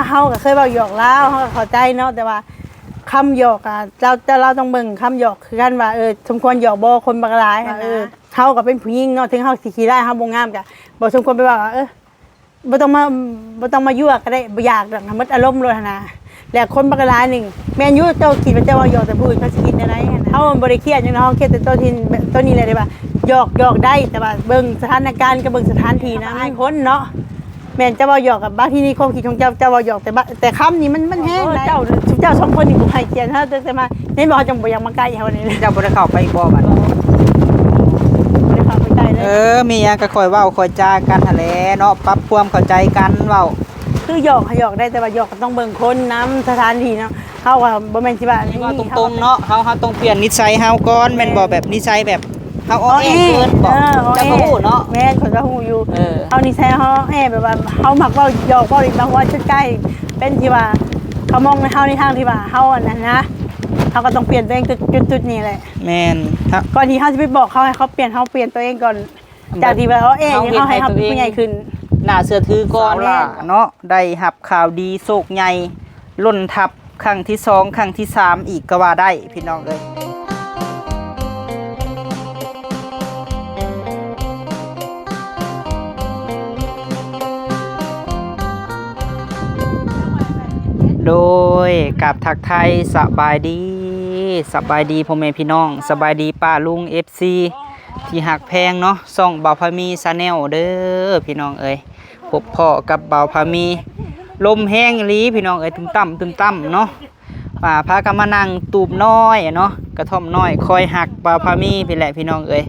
ເຮົາກໍເຄີຍເວົ້າຫຍອກລາວ ເຮົາກໍເຂົ້າໃຈເນາະ ແຕ່ວ່າຄຳຫຍອກອະ ລາວ ແຕ່ລາວຕ້ອງເບິ່ງຄຳຫຍອກຄືກັນວ່າ ເອີ ສົມຄວນຫຍອກບໍ່ ຄົນບັກຫຼາຍຫັ້ນນະ. ເອີ ເຮົາກໍເປັນຜູ້ຍິງເນາະ ເຖິງເຮົາຊິຂີ້ຮ້າຍ ເຮົາບໍ່ງາມ ກໍບໍ່ສົມຄວນໄປເວົ້າວ່າ ເອີ ບໍ່ຕ້ອງມາ ບໍ່ຕ້ອງມາຍົວະກໍໄດ້ ບໍ່ຢາກດອກ ໝົດອາລົມໂລດຫັ້ນນະ. ແລະຄົນບັກຫຼາຍນີ້ ແມ່ນຢູ່ ເຈົ້າຄິດວ່າເຈົ້າເວົ້າຫຍອກ ແຕ່ຜູ້ອື່ນເຂົາຊິຄິດແນວໃດຫັ້ນນະ. ເຮົາບໍ່ໄດ້ຄຽດຫຍັງເນາະ ເຮົາຄຽດແຕ່ຕົວທີ່ ຕົວນີ້ແຫຼະ ທີ່ວ່າຫຍອກ ຫຍອກໄດ້ ແຕ່ວ່າເບິ່ງສະຖານະການກັບເບິ່ງສະຖານທີ່ນຳ ຫຼາຍຄົນເນາະ. ແມ່ນເຈົ້າເວົ້າຫຍອກກັບ ບາງທີໃນຄວາມຄິດຂອງເຈົ້າ ເຈົ້າເວົ້າຫຍອກ ແຕ່ບາ ແຕ່ຄຳນີ້ມັນ ມັນແຮງໄດ໋. ເຈົ້າ ເຈົ້າສອງຄົນນີ້ບໍ່ໃຫ້ກຽດເຮົາ ແຕ່ ແຕ່ມາ ເຫັນບໍ່ ເຮົາຈັ່ງບໍ່ຢາກມາໃກ້ເຮົານີ້. ເຈົ້າບໍ່ໄດ້ເຂົ້າໄປອີກບໍ່ບັດ? ບໍ່ໄດ້ເຂົ້າໄປໃກ້ເລີຍ. ເອີ ມີຫຍັງກໍຄ່ອຍເວົ້າຄ່ອຍຈາກັນຫັ້ນແຫຼະເນາະ ປັບຄວາມເຂົ້າໃຈກັນເວົ້າ. ຄືຫຍອກ ຫະ ຫຍອກໄດ້ ແຕ່ວ່າຫຍອກກໍຕ້ອງເບິ່ງຄົນນຳ ສະຖານທີ່ເນາະ. ເຮົາກໍບໍ່ແມ່ນຊິວ່າ ເວົ້າຕົງໆເນາະ ເຮົາ ເຮົາຕ້ອງປ່ຽນນິໄສເຮົາກ່ອນແມ່ນບໍ່? ແມ່ນ ແບບນິໄສແບບ ເຮົາອໍແອເກີນບໍ? ເອີ ເຈົ້າກໍຮູ້ເນາະ. ແມ່ນ ຂ້ອຍກໍຮູ້ຢູ່. ເອີ ເຮົານິໄສເຮົາອໍແອ ແບບວ່າເຮົາມັກເວົ້າຫຍອກເວົ້າຫຼິ້ນບາງວັນ ສຸດທ້າຍເປັນທີ່ວ່າເຂົາມອງໃນເຮົາໃນທາງທີ່ວ່າເຮົາອັນນັ້ນນະ ເຮົາກໍຕ້ອງປ່ຽນຕົວເອງຈຸດ ຈຸດໆນີ້ແຫຼະ. ແມ່ນ ກ່ອນທີ່ເຮົາຊິໄປບອກເຂົາໃຫ້ເຂົາປ່ຽນ ເຮົາປ່ຽນຕົວເອງກ່ອນ ຈາກທີ່ວ່າອໍແອ ເຮົາເຮັດໃຫ້ເຮົາເປັນຜູ້ໃຫຍ່ຂຶ້ນ ໜ້າເຊື່ອຖືກ່ອນ. ສາວຫຼ້າເນາະ ໄດ້ຮັບຂ່າວດີໂຊກໃຫຍ່ລົ້ນທັບ ຄັ້ງທີສອງ ຄັ້ງທີສາມອີກກໍວ່າໄດ້ພີ່ນ້ອງເອີຍ. ໂດຍ ກາບທັກທາຍສະບາຍດີ ສະບາຍດີພໍ່ແມ່ພີ່ນ້ອງ ສະບາຍດີປ້າລຸງ ເອັຟຊີ ທີ່ຮັກແພງເນາະ ຊ່ອງບ່າວພາມີ Channel ເດີພີ່ນ້ອງເອີຍ. ພົບພໍ້ກັບບ່າວພາມີ ລົມແຮງອີ່ຫຼີພີ່ນ້ອງເອີຍ ຕຶມຕ່ຳ ຕຶມຕ່ຳເນາະ. ອ່າ ພາກັນມານັ່ງຕູບນ້ອຍເນາະ ກະທ່ອມນ້ອຍຄອຍຮັກບ່າວພາມີພີ້ແຫຼະພີ່ນ້ອງເອີຍ.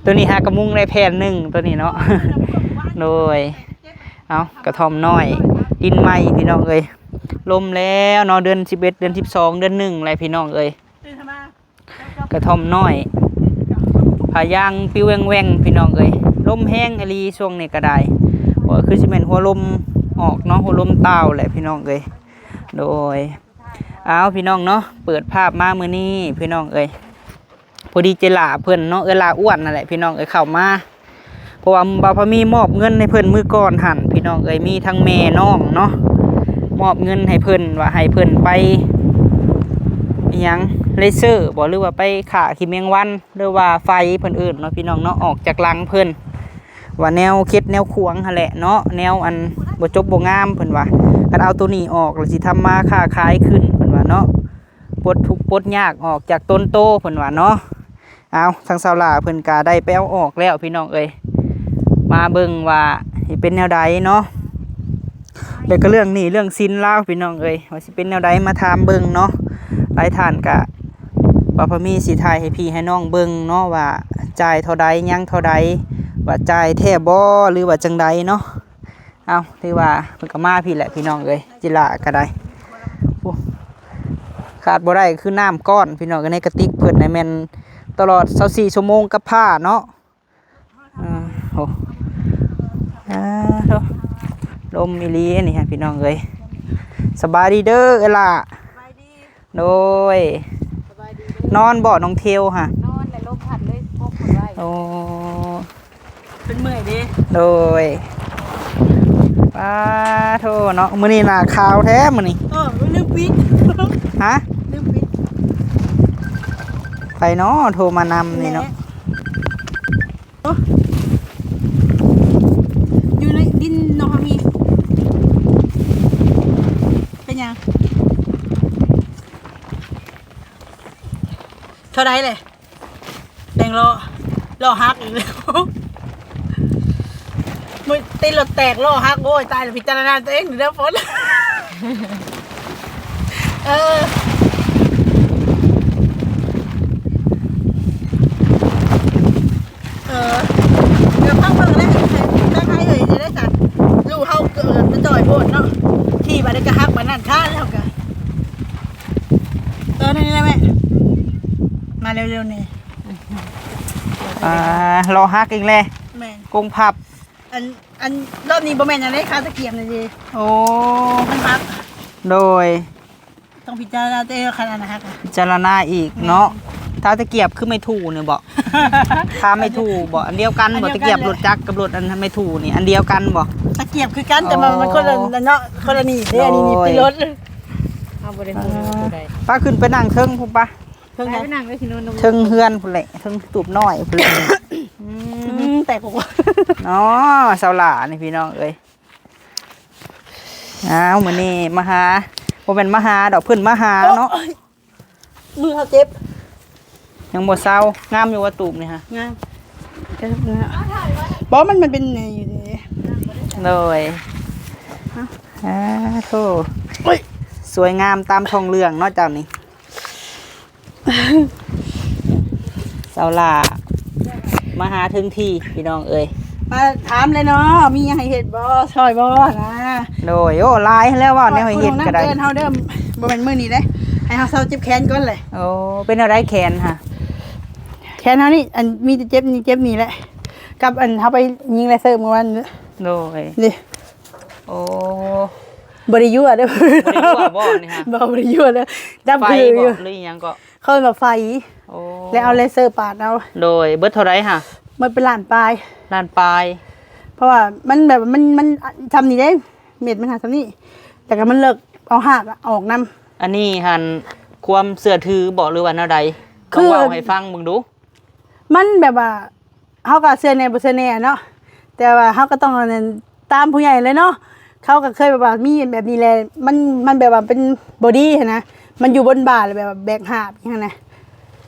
ໂຕນີ້ຫາກະມຸງໄດ້ແຜ່ນໜຶ່ງໂຕນີ້ເນາະ. ໂດຍ ເອົາ ກະທ່ອມນ້ອຍ ດິນໃໝ່ພີ່ນ້ອງເອີຍ. ລົມແລ້ວເນາະ ເດືອນສິບເອັດ ເດືອນສິບສອງ ເດືອນໜຶ່ງແຫຼະພີ່ນ້ອງເອີຍ. ກະທ່ອມນ້ອຍ ຜ້າຢາງປິວແວ່ງໆ ພີ່ນ້ອງເອີຍ. ລົມແຮງອີ່ຫຼີຊ່ວງນີ້ກໍໄດ້ ວ່າຄືຊິແມ່ນຫົວລົມອອກເນາະ ຫົວລົມຕ່າວແຫຼະພີ່ນ້ອງເອີຍ. ໂດຍ ເອົາ ພີ່ນ້ອງເນາະ ເປີດພາບມາມື້ນີ້ພີ່ນ້ອງເອີຍ ພໍດີເຈຫຼ້າເພິ່ນເນາະ ເອື້ອຍຫຼ້າອ້ວນນັ້ນແຫຼະພີ່ນ້ອງເອີຍ ເຂົ້າມາ ເພາະວ່າບ່າວພາມີມອບເງິນໃຫ້ເພິ່ນມື້ກ່ອນຫັ້ນພີ່ນ້ອງເອີຍ ມີທັງແມ່ນ້ອງເນາະ ມອບເງິນໃຫ້ເພິ່ນວ່າໃຫ້ເພິ່ນໄປ ອີຫຍັງ ເລເຊີບໍ ຫຼືວ່າໄປຂ້າຂີ້ແມງວັນ ຫຼືວ່າໄຟເພິ່ນເອີ້ນເນາະ ພີ່ນ້ອງເນາະ ອອກຈາກຫຼັງເພິ່ນ ວ່າແນວເຂັດແນວຂວາງຫັ້ນແຫຼະເນາະ ແນວອັນບໍ່ຈົບບໍ່ງາມເພິ່ນວ່າ ຄັນເອົາໂຕນີ້ອອກແລ້ວຊິທຳມາຄ້າຂາຍຂຶ້ນເພິ່ນວ່າເນາະ ປົດທຸກປົດຍາກອອກຈາກຕົນໂຕເພິ່ນວ່າເນາະ. ເອົາ ທາງສາວຫຼ້າເພິ່ນກະໄດ້ໄປເອົາອອກແລ້ວພີ່ນ້ອງເອີຍ ມາເບິ່ງວ່າຊິເປັນແນວໃດເນາະ ແລ້ວກໍເລື່ອງໜີ້ເລື່ອງສິນລາວພີ່ນ້ອງເອີຍ ວ່າຊິເປັນແນວໃດ ມາຖາມເບິ່ງເນາະ. ຫຼາຍທ່ານກະ ບ່າວພາມີຊິຖ່າຍໃຫ້ພີ່ໃຫ້ນ້ອງເບິ່ງເນາະ ວ່າຈ່າຍເທົ່າໃດ ຍັງເທົ່າໃດ ວ່າຈ່າຍແທ້ບໍ່ ຫຼືວ່າຈັ່ງໃດເນາະ. ເອົາ ຖືວ່າເພິ່ນກໍມາພີ້ແຫຼະພີ່ນ້ອງເອີຍ ເຈຫຼ້າກໍໄດ້ ໂອ້ ຂາດບໍ່ໄດ້ຄືນ້ຳກ້ອນພີ່ນ້ອງເອີຍ ໃນກະຕິກເພິ່ນນະແມ່ນຕະຫຼອດຊາວສີ່ຊົ່ວໂມງກັບພ້າເນາະ. ເອີ ໂອ້ ອາ ໂທ້ ລົມອີ່ຫຼີອັນນີ້ຮະພີ່ນ້ອງເອີຍ. ສະບາຍດີເດີ ເອື້ອຍຫຼ້າ ສະບາຍດີ ໂດຍ ສະບາຍດີເດີ ນອນບໍ່ນ້ອງເທວຫະ? ນອນແຫຼະ ລົມພັດເລີຍປົກເພິ່ນໄວ້ ໂອ້ ເພິ່ນເມື່ອຍເດ້ ໂດຍ ປາໂທເນາະ ມື້ນີ້ໜ້າຂາວແທ້ມື້ນີ້ ເອີ ລືມປິດ ຫະ ລືມປິດ ໃຜເນາະໂທມານຳນີ້ເນາະ ແຫຼະ ໂອ້ ຢູ່ໃນດິນເນາະ ມີ ເປັນຫຍັງ ເທົ່າໃດແຫຼະ? ແຕ່ງລໍ້ ລໍ້ຫັກອີກແລ້ວ ມື້ຕິດລົດແຕກ ລໍ້ຫັກ ໂອ້ຍ ຕາຍແລ້ວ ພິຈາລະນາຕົວເອງເດີຝົນ ເອີ ເອີ ດຽວຟັງເບິ່ງແລ້ວ ໃຜ ໃຜເອີຍ ຈະໄດ້ສະ ລູກເຮົາເກີດມາຈ່ອຍໂພດເນາະ ຂີ່ບາດໃດກໍຫັກບາດນັ້ນ ຄາແລ້ວກໍ ເອີ ນັ້ນແຫຼະແມ່ ມາເລັວໆນີ້ ອ່າ ລໍ້ຫັກອີກແລ້ວ ແມ່ນ ກົງພັບ ອັນ ອັນ ລອບນີ້ບໍ່ແມ່ນຫຍັງເດ້ ຄາຕະກຽມນີ້ເດ້ ໂອ້ ມັນຫັກ ໂດຍ ຕ້ອງພິຈາລະນາເດ້ ຄັນອັນຫັກ ພິຈາລະນາອີກເນາະ ແມ່ນ ຖ້າຕະກຽບຄືໄມ້ຖູນີ້ບໍ? ຖ້າໄມ້ຖູບໍ? ອັນດຽວກັນບໍ? ອັນດຽວກັນ ຕະກຽບລົດຈັກກັບລົດອັນໄມ້ຖູນີ້ ອັນດຽວກັນບໍ? ຕະກຽບຄືກັນ ແຕ່ວ່າມັນຄົນລະເນາະ ຄົນລະນີ້ເດ້. ອັນນີ້ນີ້ ໂດຍ ຕິດລົດ ເຮົາບໍ່ໄດ້ຮູ້ເລີຍວ່າຜູ້ໃດ. ປາຂຶ້ນໄປນັ່ງເທິງພຸ້ນປະ. ເທິງໃດ? ໄປນັ່ງໄວ້ທີ່ໂນ້ນ ເທິງເຮືອນພຸ້ນແຫຼະ ເທິງຕູບນ້ອຍພຸ້ນແຫຼະ. ອືມ ອືມ ແຕກ ເນາະ ສາວຫຼ້ານີ້ພີ່ນ້ອງເອີຍ. ອ້າວ ມື້ນີ້ມາຫາ ບໍ່ແມ່ນມາຫາດອກ ເພິ່ນມາຫາເນາະ. ໂອ້ຍ ມືເຮົາເຈັບ. ຍັງບໍ່ເຊົາ. ງາມຢູ່ວ່າຕູບນີ້ຫະ? ງາມ. ບໍ່ ມັນ ມັນເປັນນີ້ຢູ່ເດ້. ໂດຍ. ຮະ? ອ້າໂທ້ ໂອ້ຍ ສວຍງາມຕາມທ້ອງເລື່ອງເນາະເຈົ້ານີ້. ສາວຫຼ້າມາຫາເຖິງທີ່ພີ່ນ້ອງເອີຍ. ມາຖາມເລີຍເນາະ ມີຫຍັງໃຫ້ເຮັດບໍ່ ຊ່ອຍບໍ່ນະ? ໂດຍ. ໂອ້ ຫຼາຍແລ້ວເວົ້າແນວໃຫ້ເຮັດກໍໄດ້. ເຮົາເດີ ບໍ່ແມ່ນມື້ນີ້ເດ້ ໃຫ້ເຮົາເຊົາເຈັບແຂນກ່ອນເລີຍ. ໂອ້ ເປັນແນວໃດແຂນຫະ? ແຂນເຮົານີ້ ອັນ ມີແຕ່ເຈັບນີ້ ເຈັບນີ້ແຫຼະ ກັບອັນເຮົາໄປຍິງແລເຊີມື້ວານ. ໂດຍ. ນີ້ ໂອ້ ບໍ່ໄດ້ຍົວເດີ້. ບໍ່ໄດ້ຍົວບໍ່ນີ້ຫະ? ບໍ່ ບໍ່ໄດ້ຍົວເດີ້. ດຳຄືຢູ່. ໄຟບໍ່ ຫຼືອີ່ຫຍັງເກາະ? ເຂົາເອີ້ນວ່າໄຟ. ໂອ້ ແລ້ວເອົາເລເຊີປາດເອົາ. ໂດຍ. ເບິດເທົ່າໃດຫະ? ໝົດເປັນລ້ານປາຍ. ລ້ານປາຍ. ເພາະວ່າມັນແບບ ມັນ ມັນຊ່ຳນີ້ເດ້ ເມັດມັນຫາຊ່ຳນີ້ ແລ້ວກໍມັນເລິກ ເອົາຮາກອອກນຳ. ອັນນີ້ຫັ້ນຄວາມເຊື່ອຖືບໍ ຫຼືວ່າແນວໃດ? ຄື ລອງເວົ້າໃຫ້ຟັງເບິ່ງດູ. ມັນແບບວ່າ ເຮົາກໍເຊື່ອແດ່ບໍ່ເຊື່ອແດ່ເນາະ ແຕ່ວ່າເຮົາກໍຕ້ອງ ອັນນັ້ນ ຕາມຜູ້ໃຫຍ່ແຫຼະເນາະ. ເຂົາກໍເຄີຍແບບວ່າມີແບບນີ້ແຫຼະ ມັນ ມັນແບບວ່າເປັນບໍ່ດີຫັ້ນນະ ມັນຢູ່ບົນບ່າ ແລ້ວແບບວ່າແບກຫາບຫຍັງນະ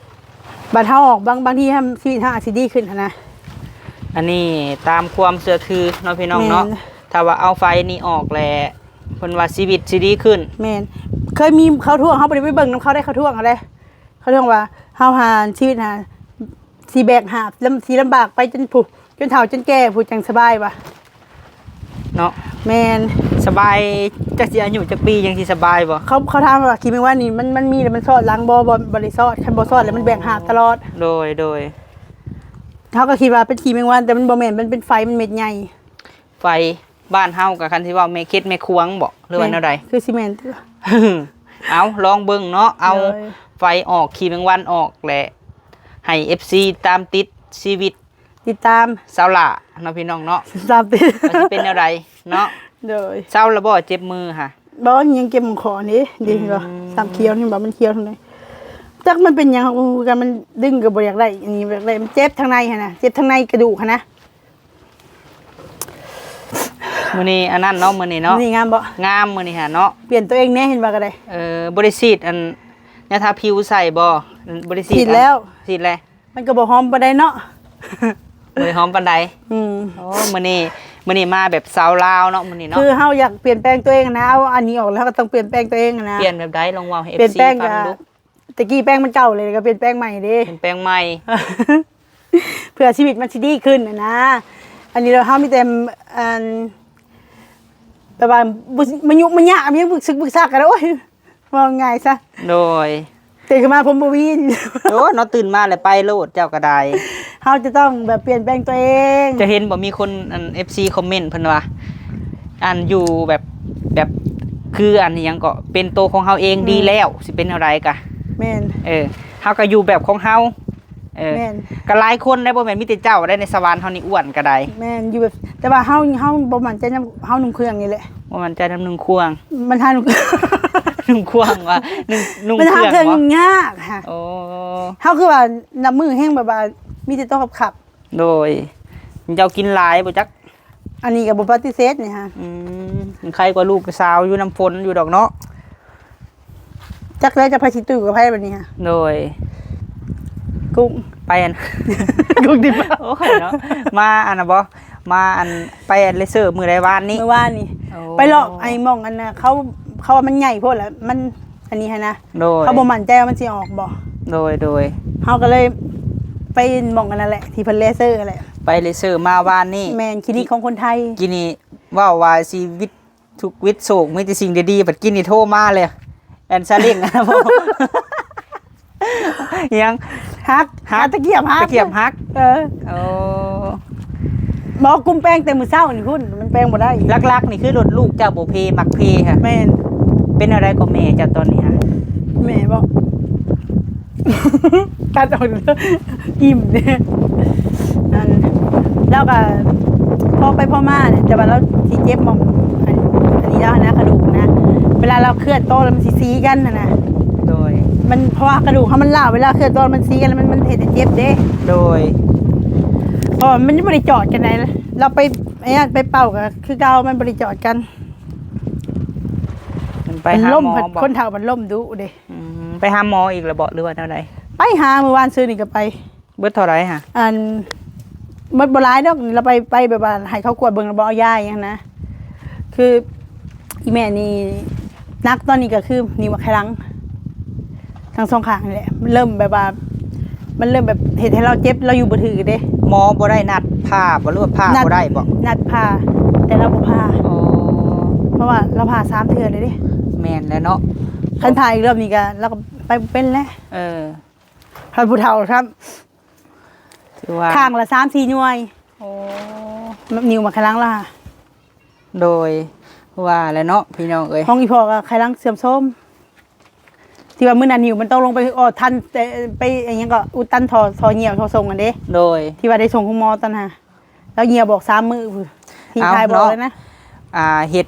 ບາດເຮົາອອກ ບາງ ບາງທີ ຊີວິດເຮົາອາດຊິດີຂຶ້ນຫັ້ນນະ. ອັນນີ້ຕາມຄວາມເຊື່ອຖືເນາະ ພີ່ນ້ອງເນາະ. ແມ່ນ. ຖ້າວ່າເອົາໄຟນີ້ອອກແລ້ວ ເພິ່ນວ່າຊີວິດຊິດີຂຶ້ນ. ແມ່ນ. ເຄີຍມີເຂົາທວງ ເຮົາບໍ່ໄດ້ໄປເບິ່ງນຳເຂົາໄດ້ ເຂົາທວງເຮົາໄດ້. ເຂົາເວົ້າວ່າ ເຮົາຫາຊີວິດຫາ ຊິແບກຫາບ ລຳ ຊິລຳບາກໄປຈົນຜູ້ ຈົນເຖົ້າຈົນແກ່ຜູ້ ຈັ່ງສະບາຍວ່າເນາະ. ແມ່ນ. ສະບາຍ ຈັກຊິອາຍຸຈັກປີຈັ່ງຊິສະບາຍບໍ່? ເຂົາ ເຂົາຖາມວ່າຂີ້ແມງວັນນີ້ ມັນ ມັນມີແລ້ວມັນຊອດຫຼັງບໍ່? ບໍ່ ບໍ່ໄດ້ຊອດ. ຄັນບໍ່ຊອດແລ້ວມັນແບກຫາບຕະຫຼອດ. ໂດຍ ໂດຍ. ເຮົາກໍຄິດວ່າເປັນຂີ້ແມງວັນ ແຕ່ມັນບໍ່ແມ່ນ ມັນເປັນໄຟ ມັນເມັດໃຫຍ່. ໄຟ ບ້ານເຮົາກໍຄັນຊິເວົ້າແມ່ເຄັດແມ່ຂວາງບໍ ຫຼືວ່າແນວໃດ? ຄືຊິແມ່ນຕິ. ເອົາ ລອງເບິ່ງເນາະ ເອົາ ໂດຍ ໄຟອອກ ຂີ້ແມງວັນອອກ ແລະ ໃຫ້ເອັຟຊີຕາມຕິດຊີວິດ ຕິດຕາມສາວຫຼ້າເນາະ ພີ່ນ້ອງເນາະ ຕາມຕິດ ວ່າຊິເປັນແນວໃດເນາະ. ໂດຍ. ເຊົາແລ້ວບໍ່ ເຈັບມືຫະ? ບໍ່ ຍັງເຈັບຂອນີ້ ດີກວ່າ ອືມ ສາມຂຽວນີ້ບໍ່ ມັນຂຽວທາງໃດ ຈັກມັນເປັນຫຍັງ ຄືກັນ ມັນດຶງກໍບໍ່ຢາກໄດ້ ອັນນີ້ບໍ່ຢາກໄດ້ ມັນເຈັບທາງໃນຫັ້ນນະ ເຈັບທາງໃນກະດູກຫັ້ນນະ. ມື້ນີ້ອັນນັ້ນເນາະ ມື້ນີ້ເນາະ ມື້ນີ້ງາມບໍ່? ງາມມື້ນີ້ຫະເນາະ ປ່ຽນຕົວເອງແດ່ ເຫັນວ່າກໍໄດ້. ເອີ ບໍ່ໄດ້ສີດອັນ ຍາທາຜິວໃສ່ບໍ່? ບໍ່ໄດ້ສີດ. ສີດແລ້ວ ສີດແລ້ວ. ມັນກໍບໍ່ຫອມປານໃດເນາະ ບໍ່ໄດ້ຫອມປານໃດ. ອືມ. ໂອ້ ມື້ນີ້ ມື້ນີ້ມາແບບສາວລາວເນາະ ມື້ນີ້ເນາະ ຄືເຮົາຢາກປ່ຽນແປງຕົວເອງນະ ເອົາອັນນີ້ອອກແລ້ວ ເຮົາກໍຕ້ອງປ່ຽນແປງຕົວເອງນະ. ປ່ຽນແບບໃດ? ລອງເວົ້າໃຫ້ ປ່ຽນແປງ ເອັຟຊີ ຟັງດູ. ແຕ່ກີ້ແປງມັນເກົ່າເລີຍ ກໍປ່ຽນແປງໃໝ່ເດ້ ປ່ຽນແປງໃໝ່ ເພື່ອຊີວິດມັນຊິດີຂຶ້ນນະນະ. ອັນນີ້ລະເຮົາມີແຕ່ ອັນ ແບບວ່າ ມາຍຸມາຍະ ມີປຶກຊຶກປຶກຊັກກັນ ໂອ້ຍ ເວົ້າງ່າຍຊະ. ໂດຍ. ຕື່ນຂຶ້ນມາຜົມບໍ່ມີ. ໂອ້ ເນາະ ຕື່ນມາແລ້ວໄປໂລດ ເຈົ້າກໍໄດ້. ເຮົາຈະຕ້ອງແບບປ່ຽນແປງຕົວເອງ. ຈະເຫັນບໍ່ ມີຄົນ ອັນ ເອັຟຊີ ຄອມເມັນເພິ່ນວ່າ ອັນ ຢູ່ແບບ ແບບ ຄືອັນ ອີ່ຫຍັງເກາະ ເປັນໂຕຂອງເຮົາເອງ ອືມ ດີແລ້ວ ຊິເປັນແນວໃດກະ ແມ່ນ. ເອີ ເຮົາກໍຢູ່ແບບຂອງເຮົາ. ເອີ ແມ່ນ. ກໍຫຼາຍຄົນໄດ໋ ບໍ່ແມ່ນມີແຕ່ເຈົ້າໄດ໋ ໃນສະຫວັນເຮົານີ້ອ້ວນກໍໄດ້. ແມ່ນ ຢູ່ແບບ ແຕ່ວ່າເຮົາ ເຮົາບໍ່ໝັ້ນໃຈນຳເຮົານຸ່ງເຄື່ອງນີ້ແຫຼະ ບໍ່ໝັ້ນໃຈນຳນຸ່ງເຄື່ອງ. ມັນຫານຸ່ງ ນຸ່ງເຄື່ອງວ່າ ນຸ່ງ ນຸ່ງເຄື່ອງ ມັນຫາເຄື່ອງຍາກຫະ. ໂອ້ ເຮົາຄືວ່ານັບມື້ແຮງແບບວ່າມີແຕ່ໂຕຂັບໆ. ໂດຍ. ເຈົ້າກິນຫຼາຍບໍ່ຈັກ? ອັນນີ້ກໍບໍ່ປະຕິເສດນີ້ຫະ. ອືມ ມັນໄຄກວ່າລູກສາວຢູ່ນຳຝົນຢູ່ດອກເນາະ. ຈັກແລ້ວຈະໄປຊິຕຸ້ຍກັບໃຜບັດນີ້ຫະ? ໂດຍ. ກຸ້ງ ໄປອັນ ກຸ້ງດິບ ໂອ້ຍເນາະ ມາອັນນະບໍ່ ມາອັນ ໄປອັນເລເຊີມື້ໃດ ວານນີ້? ມື້ວານນີ້. ໂອ້ ໄປເລາະໄອ້ໝ່ອງອັນນະ ເຂົາ ເຂົາວ່າມັນໃຫຍ່ໂພດແຫຼະ ມັນ ອັນນີ້ຫັ້ນນະ. ໂດຍ. ເຮົາບໍ່ໝັ້ນໃຈວ່າມັນຊິອອກບໍ່. ໂດຍ ໂດຍ. ເຮົາກໍເລີຍໄປໝ່ອງອັນນັ້ນແຫຼະ ທີ່ເພິ່ນເລເຊີຫັ້ນແຫຼະ. ໄປເລເຊີມາວານນີ້. ແມ່ນ ຄລີນິກຂອງຄົນໄທ. ກີ້ນີ້ເວົ້າວ່າຊີວິດທຸກວິດໂສກ ມີແຕ່ສິ່ງດີໆ ບັດກີ້ນີ້ໂທມາເລີຍ ອັນຊາເລັ້ງ ອີຫຍັງ ຫັກ ຫັກ ຕະກຽບຫັກ ຕະກຽບຫັກ. ເອີ ໂອ້ ບໍ່ ກຸ້ມແປງແຕ່ມື້ເຊົ້ານີ້ພຸ້ນ ມັນແປງບໍ່ໄດ້. ຫຼັກໆ ນີ້ຄືລົດລູກເຈົ້າບໍ່ເພ ມັກເພຫະ. ແມ່ນ. ເປັນແນວໃດກໍແມ່ເຈົ້າຕອນນີ້ຫະ? ແມ່ບໍ? ຕັດອອກ ອີ່ມເດ້. ອັນ ລາວກໍພໍໄປພໍມາແຫຼະ ແຕ່ວ່າລາວຊິເຈັບໝ່ອງ ອັນ ອັນນີ້ລາວນະ ກະດູກນະ ເວລາລາວເຄື່ອນຕໍ່ແລ້ວມັນຊິສີກັນຫັ້ນນະ. ໂດຍ ມັນ ເພາະວ່າກະດູກເຮົາມັນລ້າວ ເວລາເຄື່ອນຕໍ່ມັນສີກັນແລ້ວມັນ ມັນເຮັດໃຫ້ເຈັບເດ້. ໂດຍ ເພາະວ່າມັນບໍ່ໄດ້ຈອດກັນໃດ ລາວໄປ ໄອ້ນັ້ນໄປເປົ່າກໍຄືເກົ່າ ມັນບໍ່ໄດ້ຈອດກັນ. ມັນໄປຫາໝໍບໍ່? ຄົນເຖົ້າມັນລົ້ມດຸເດ້. ອືມ ໄປຫາໝໍອີກແລ້ວບໍ່ ຫຼືວ່າແນວໃດ? ໄປຫາມື້ວານຊືນນີ້ກໍໄປ. ເບິດເທົ່າໃດຫະ? ອັນ ເບິດບໍ່ຫຼາຍດອກ ລາວໄປ ໄປແບບວ່າໃຫ້ເຂົາກວດເບິ່ງ ລະບໍ່ເອົາຢາອີ່ຫຍັງນະ. ຄືອີ່ແມ່ນີ້ໜັກຕອນນີ້ກໍຄືນິ້ວໝາກໄຂ່ຫຼັງ ທັງສອງຂ້າງນີ້ແຫຼະ ມັນເລີ່ມແບບວ່າ ມັນເລີ່ມແບບເຮັດໃຫ້ລາວເຈັບ ລາວຢູ່ບໍ່ຖືກເດ້. ໝໍບໍ່ໄດ້ນັດຜ່າບໍ່ ຫຼືວ່າຜ່າບໍ່ໄດ້ບໍ່? ນັດຜ່າ ແຕ່ລາວບໍ່ຜ່າ. ອໍ ເພາະວ່າລາວຜ່າສາມເທື່ອແລ້ວເດ້. ແມ່ນແລ້ວເນາະ ຄັນຜ່າອີກລອບນີ້ກໍ ລາວກໍໄປບໍ່ເປັນແລ້ວ. ເອີ ຄັນຜູ້ເຖົ້າຊ້ຳ ຖືວ່າ ຂ້າງລະສາມສີ່ໜ່ວຍ. ໂອ້ ນິ້ວໝາກໄຂ່ຫຼັງລະ. ໂດຍ ວ່າແຫຼະເນາະ ພີ່ນ້ອງເອີຍ ຂອງອີ່ພໍ່ກໍໄຂ່ຫຼັງເສື່ອມໂຊມ ທີ່ວ່າມື້ນັ້ນນິ້ວມັນຕົກລົງໄປ ອໍ ທັນແຕ່ໄປ ອີ່ຫຍັງກໍ ອຸດຕັນທໍ່ ທໍ່ຍ່ຽວ ທໍ່ສົ່ງຫັ້ນເດ້. ໂດຍ ທີ່ວ່າໄດ້ສົ່ງໂຮງໝໍຕອນນັ້ນ ລາວຍ່ຽວບອກສາມມື້ພຸ້ນ ທີ່ຖ່າຍບອກເລີຍນະ. ອ່າ ເຮັດ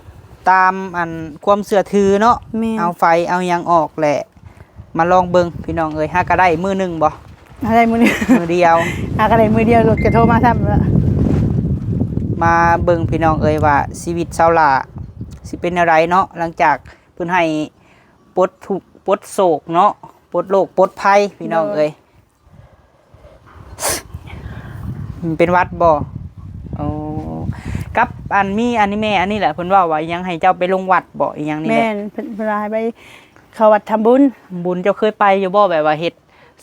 ຕາມອັນຄວາມເຊື່ອຖືເນາະ. ແມ່ນ ເອົາໄຟເອົາຫຍັງອອກແຫຼະ ມາລອງເບິ່ງພີ່ນ້ອງເອີຍ. ຫາກໍໄດ້ມື້ໜຶ່ງບໍ່? ຫາໄດ້ມື້ໜຶ່ງ ມື້ດຽວ ຫາກໍໄດ້ມື້ດຽວ ລົດກໍໂທມາຊ້ຳລະ. ມາເບິ່ງພີ່ນ້ອງເອີຍວ່າຊີວິດຊາວຫຼ້າຊິເປັນແນວໃດເນາະ ຫຼັງຈາກເພິ່ນໃຫ້ປົດທຸກປົດໂສກເນາະ ປົດໂລກປົດໄພພີ່ນ້ອງເອີຍ. ໂດຍ ເປັນຫວັດບໍ່? ໂອ້ ກັບອັນມີອັນນີ້ແມ່ ອັນນີ້ແຫຼະ ເພິ່ນເວົ້າວ່າອີ່ຫຍັງ ໃຫ້ເຈົ້າໄປລົງວັດບໍ່ ອີ່ຫຍັງນີ້ແຫຼະ. ແມ່ນ ເພິ່ນ ເພິ່ນວ່າໃຫ້ໄປເຂົ້າວັດທຳບຸນ. ບຸນ ເຈົ້າເຄີຍໄປຢູ່ບໍ່? ແບບວ່າເຮັດ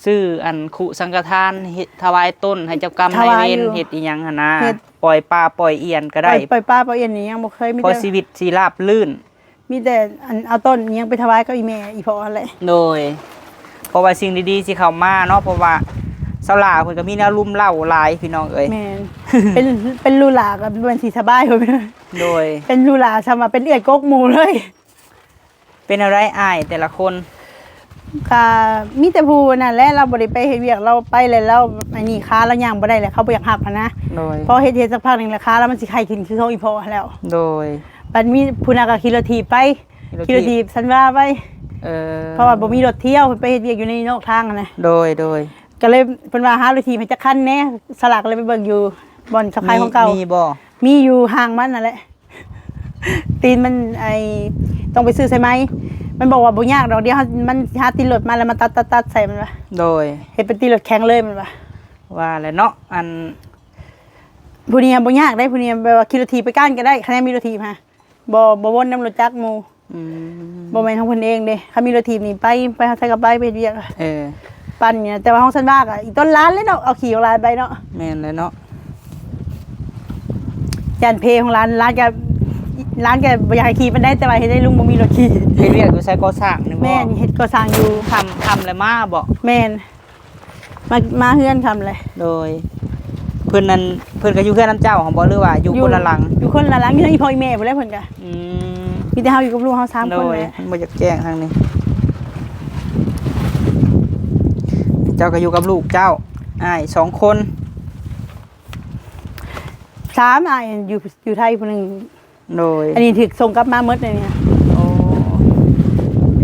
ຊື້ອັນຄຸສັງຄະທານ ເຮັດຖວາຍຕົນໃຫ້ເຈົ້າກຳນາຍເວນ ຖວາຍຢູ່ ເຮັດອີ່ຫຍັງຫັ້ນນາ ເຮັດ ປ່ອຍປາປ່ອຍອ່ຽນກໍໄດ້. ປ່ອຍ ປ່ອຍປາປ່ອຍອ່ຽນນີ້ຍັງບໍ່ເຄີຍ ມີແຕ່ ເພາະຊີວິດຊິລາບລື່ນ. ມີແຕ່ອັນເອົາຕົ້ນອີ່ຫຍັງໄປຖວາຍກັບອີ່ແມ່ອີ່ພໍ່ຫັ້ນແຫຼະ. ໂດຍ ເພາະວ່າສິ່ງດີໆຊິເຂົ້າມາເນາະ ເພາະວ່າຊາວຫຼ້າເພິ່ນກໍມີແນວລຸ່ມເລົ້າຫຼາຍພີ່ນ້ອງເອີຍ. ແມ່ນ ເປັນ ເປັນລູກຫຼ້າກໍແມ່ນຊິສະບາຍ. ໂດຍ ເປັນລູກຫຼ້າຊ່ຳວ່າເປັນເອື້ອຍກົກໝູ່ເລີຍ. ເປັນແນວໃດອ້າຍແຕ່ລະຄົນ? ກໍມີແຕ່ຜູ້ນັ້ນແຫຼະ ລາວບໍ່ໄດ້ໄປເຮັດວຽກ ລາວໄປແລ້ວ ລາວອັນນີ້ ຂາລາວຍ່າງບໍ່ໄດ້ແລ້ວ ເຂົາບໍ່ຢາກຮັບຫັ້ນນະ. ໂດຍ ພໍເຮັດ ເຮັດສັກພັກໜຶ່ງແລ້ວ ຂາລາວມັນຊິໄຄຂຶ້ນຄືຂອງອີ່ພໍ່ຫັ້ນແລ້ວ. ໂດຍ ບັດມີຜູ້ນັ້ນກໍຂີ່ລົດຖີບໄປ ຂີ່ລົດຖີບ ຂີ່ລົດຖີບສັນວາໄປ. ເອີ ເພາະວ່າບໍ່ມີລົດທ່ຽວ ເພິ່ນໄປເຮັດວຽກຢູ່ໃນນອກທາງຫັ້ນນະ. ໂດຍ ໂດຍ ກໍເລີຍເພິ່ນວ່າຫາລົດຖີບໃຫ້ຈັກຄັນແດ່ ສາວຫຼ້າກໍເລີຍໄປເບິ່ງຢູ່ບ່ອນເຂົາຂາຍຂອງເກົ່າ. ມີ ມີບໍ່? ມີຢູ່ຫ້າງມັນຫັ້ນແຫຼະ. ຕີນມັນ ໄອ້ ຕ້ອງໄປຊື້ສາຍໄໝ ມັນບອກວ່າບໍ່ຍາກດອກ ດຽວເຮົາ ມັນຫາຕິດລົດມາແລ້ວມາຕັດໆໆໃສ່ມັນວ່າ. ໂດຍ ເຮັດເປັນຕິດລົດແຂງເລີຍມັນວ່າ. ວ່າແຫຼະເນາະ ອັນ ຜູ້ນີ້ຫັ້ນບໍ່ຍາກເດ້ ຜູ້ນີ້ແບບວ່າຂີ່ລົດຖີບໄປກ້ານກໍໄດ້ ຄັນຍັງມີລົດຖີບຫາ ບໍ່ ບໍ່ວົນນຳລົດຈັກໝູ່. ອືມ ບໍ່ແມ່ນຂອງເພິ່ນເອງເດ້ ຄັນມີລົດຖີບນີ້ໄປ ໄປຮອດໃສກໍໄປ ໄປເຮັດວຽກ. ເອີ ປັ່ນຢູ່ນະ ແຕ່ວ່າຂອງສັນວາກໍອີ່ຕົນຫຼານແຫຼະເນາະ ເອົາຂີ່ຂອງຫຼານໄປເນາະ. ແມ່ນແຫຼະເນາະ ຢ້ານເພຂອງຫຼານ ຫຼານກໍ ຫຼານກໍບໍ່ຢາກໃຫ້ຂີ່ປານໃດ ແຕ່ວ່າເຮັດໃຫ້ລຸງບໍ່ມີລົດຂີ່. ເຮັດວຽກຢູ່ໃສ ກໍ່ສ້າງນີ້ບໍ່? ແມ່ນ ເຮັດກໍ່ສ້າງຢູ່. ຄ່ຳ ຄ່ຳແລ້ວມາບໍ່? ແມ່ນ ມາ ມາເຮືອນຄ່ຳແຫຼະ. ໂດຍ ເພິ່ນນັ້ນ ເພິ່ນກໍຢູ່ເຮືອນນຳເຈົ້າຫັ້ນບໍ່ ຫຼືວ່າຢູ່ຄົນລະຫຼັງ? ຢູ່ຄົນລະຫຼັງ ຢູ່ນຳອີ່ພໍ່ອີ່ແມ່ພຸ້ນແຫຼະເພິ່ນກໍ. ອືມ ມີແຕ່ເຮົາຢູ່ກັບລູກເຮົາສາມຄົນ. ໂດຍ ແຫຼະ ມັນບໍ່ຢາກແຈ້ງທາງນີ້ ເຈົ້າກໍຢູ່ກັບລູກເຈົ້າ ອ້າຍສອງຄົນ. ສາມ ອ້າຍຢູ່ ຢູ່ໄທຜູ້ໜຶ່ງ. ໂດຍ ອັນນີ້ຖືກສົ່ງກັບມາໝົດເລີຍນີ້. ໂອ້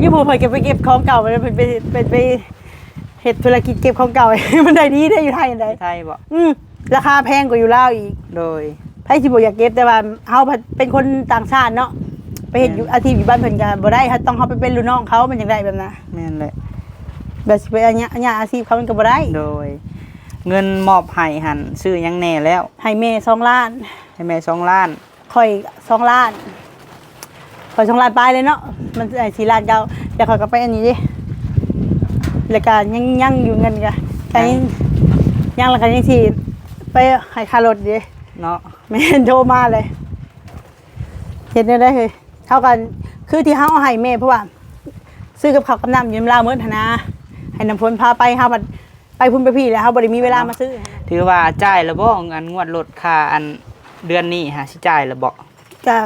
ຢູ່ຜູ້ເພິ່ນກໍໄປເກັບຂອງເກົ່າ ເພິ່ນໄປ ເພິ່ນໄປເຮັດທຸລະກິດເກັບຂອງເກົ່າ ມັນໄດ້ດີເດ້ ຢູ່ໄທໄດ໋. ຢູ່ໄທບໍ່? ອືມ ລາຄາແພງກວ່າຢູ່ລາວອີກ. ໂດຍ ໃຜຊິບໍ່ຢາກເກັບ ແຕ່ວ່າເຮົາພັດເປັນຄົນຕ່າງຊາດເນາະ ໄປເຮັດຢູ່ ແມ່ນ ອາຊີບຢູ່ບ້ານເພິ່ນກໍບໍ່ໄດ້ ເຮົາຕ້ອງເຮົາໄປເປັນລູກນ້ອງເຂົາ ມັນຈັ່ງໄດ້ແບບນັ້ນ. ແມ່ນແຫຼະ ແບບຊິໄປອັນຍະ ອັນຍະອາຊີບເຂົາມັນກໍບໍ່ໄດ້. ໂດຍ ເງິນມອບໃຫ້ຫັ້ນຊື້ຫຍັງແດ່ແລ້ວ? ໃຫ້ແມ່ສອງລ້ານ. ໃຫ້ແມ່ສອງລ້ານ ຂ້ອຍສອງລ້ານ ຂ້ອຍສອງລ້ານປາຍເລີຍເນາະ ມັນໄດ້ສີ່ລ້ານເກົ້າ ແລ້ວຂ້ອຍກໍໄປອັນນີ້ເດ້ ແລ້ວກໍຍັງ ຍັງຢູ່ເງິນກໍ ຍັງ ຍັງ ຍັງ ແລ້ວກໍຍັງຊິໄປໃຫ້ຄ່າລົດເດ້ເນາະ. ແມ່ນ ໂທມາເລີຍ ເຮັດແນວໃດເຮີ້ຍ ເຮົາກໍຄືທີ່ເຮົາເອົາໃຫ້ແມ່ ເພາະວ່າຊື້ກັບເຂົ້າກັບນ້ຳຢູ່ນຳລາວໝົດຫັ້ນນະ ໃຫ້ນ້ຳຝົນພາໄປ ເຮົາພັດ ໄປພຸ້ນໄປພີ້ແລ້ວ ເຮົາບໍ່ໄດ້ມີເວລາມາຊື້. ຖືວ່າຈ່າຍແລ້ວບໍ່ ອັນງວດລົດຄ່າອັນເດືອນນີ້ຫາ ຊິຈ່າຍແລ້ວບໍ່? ກະ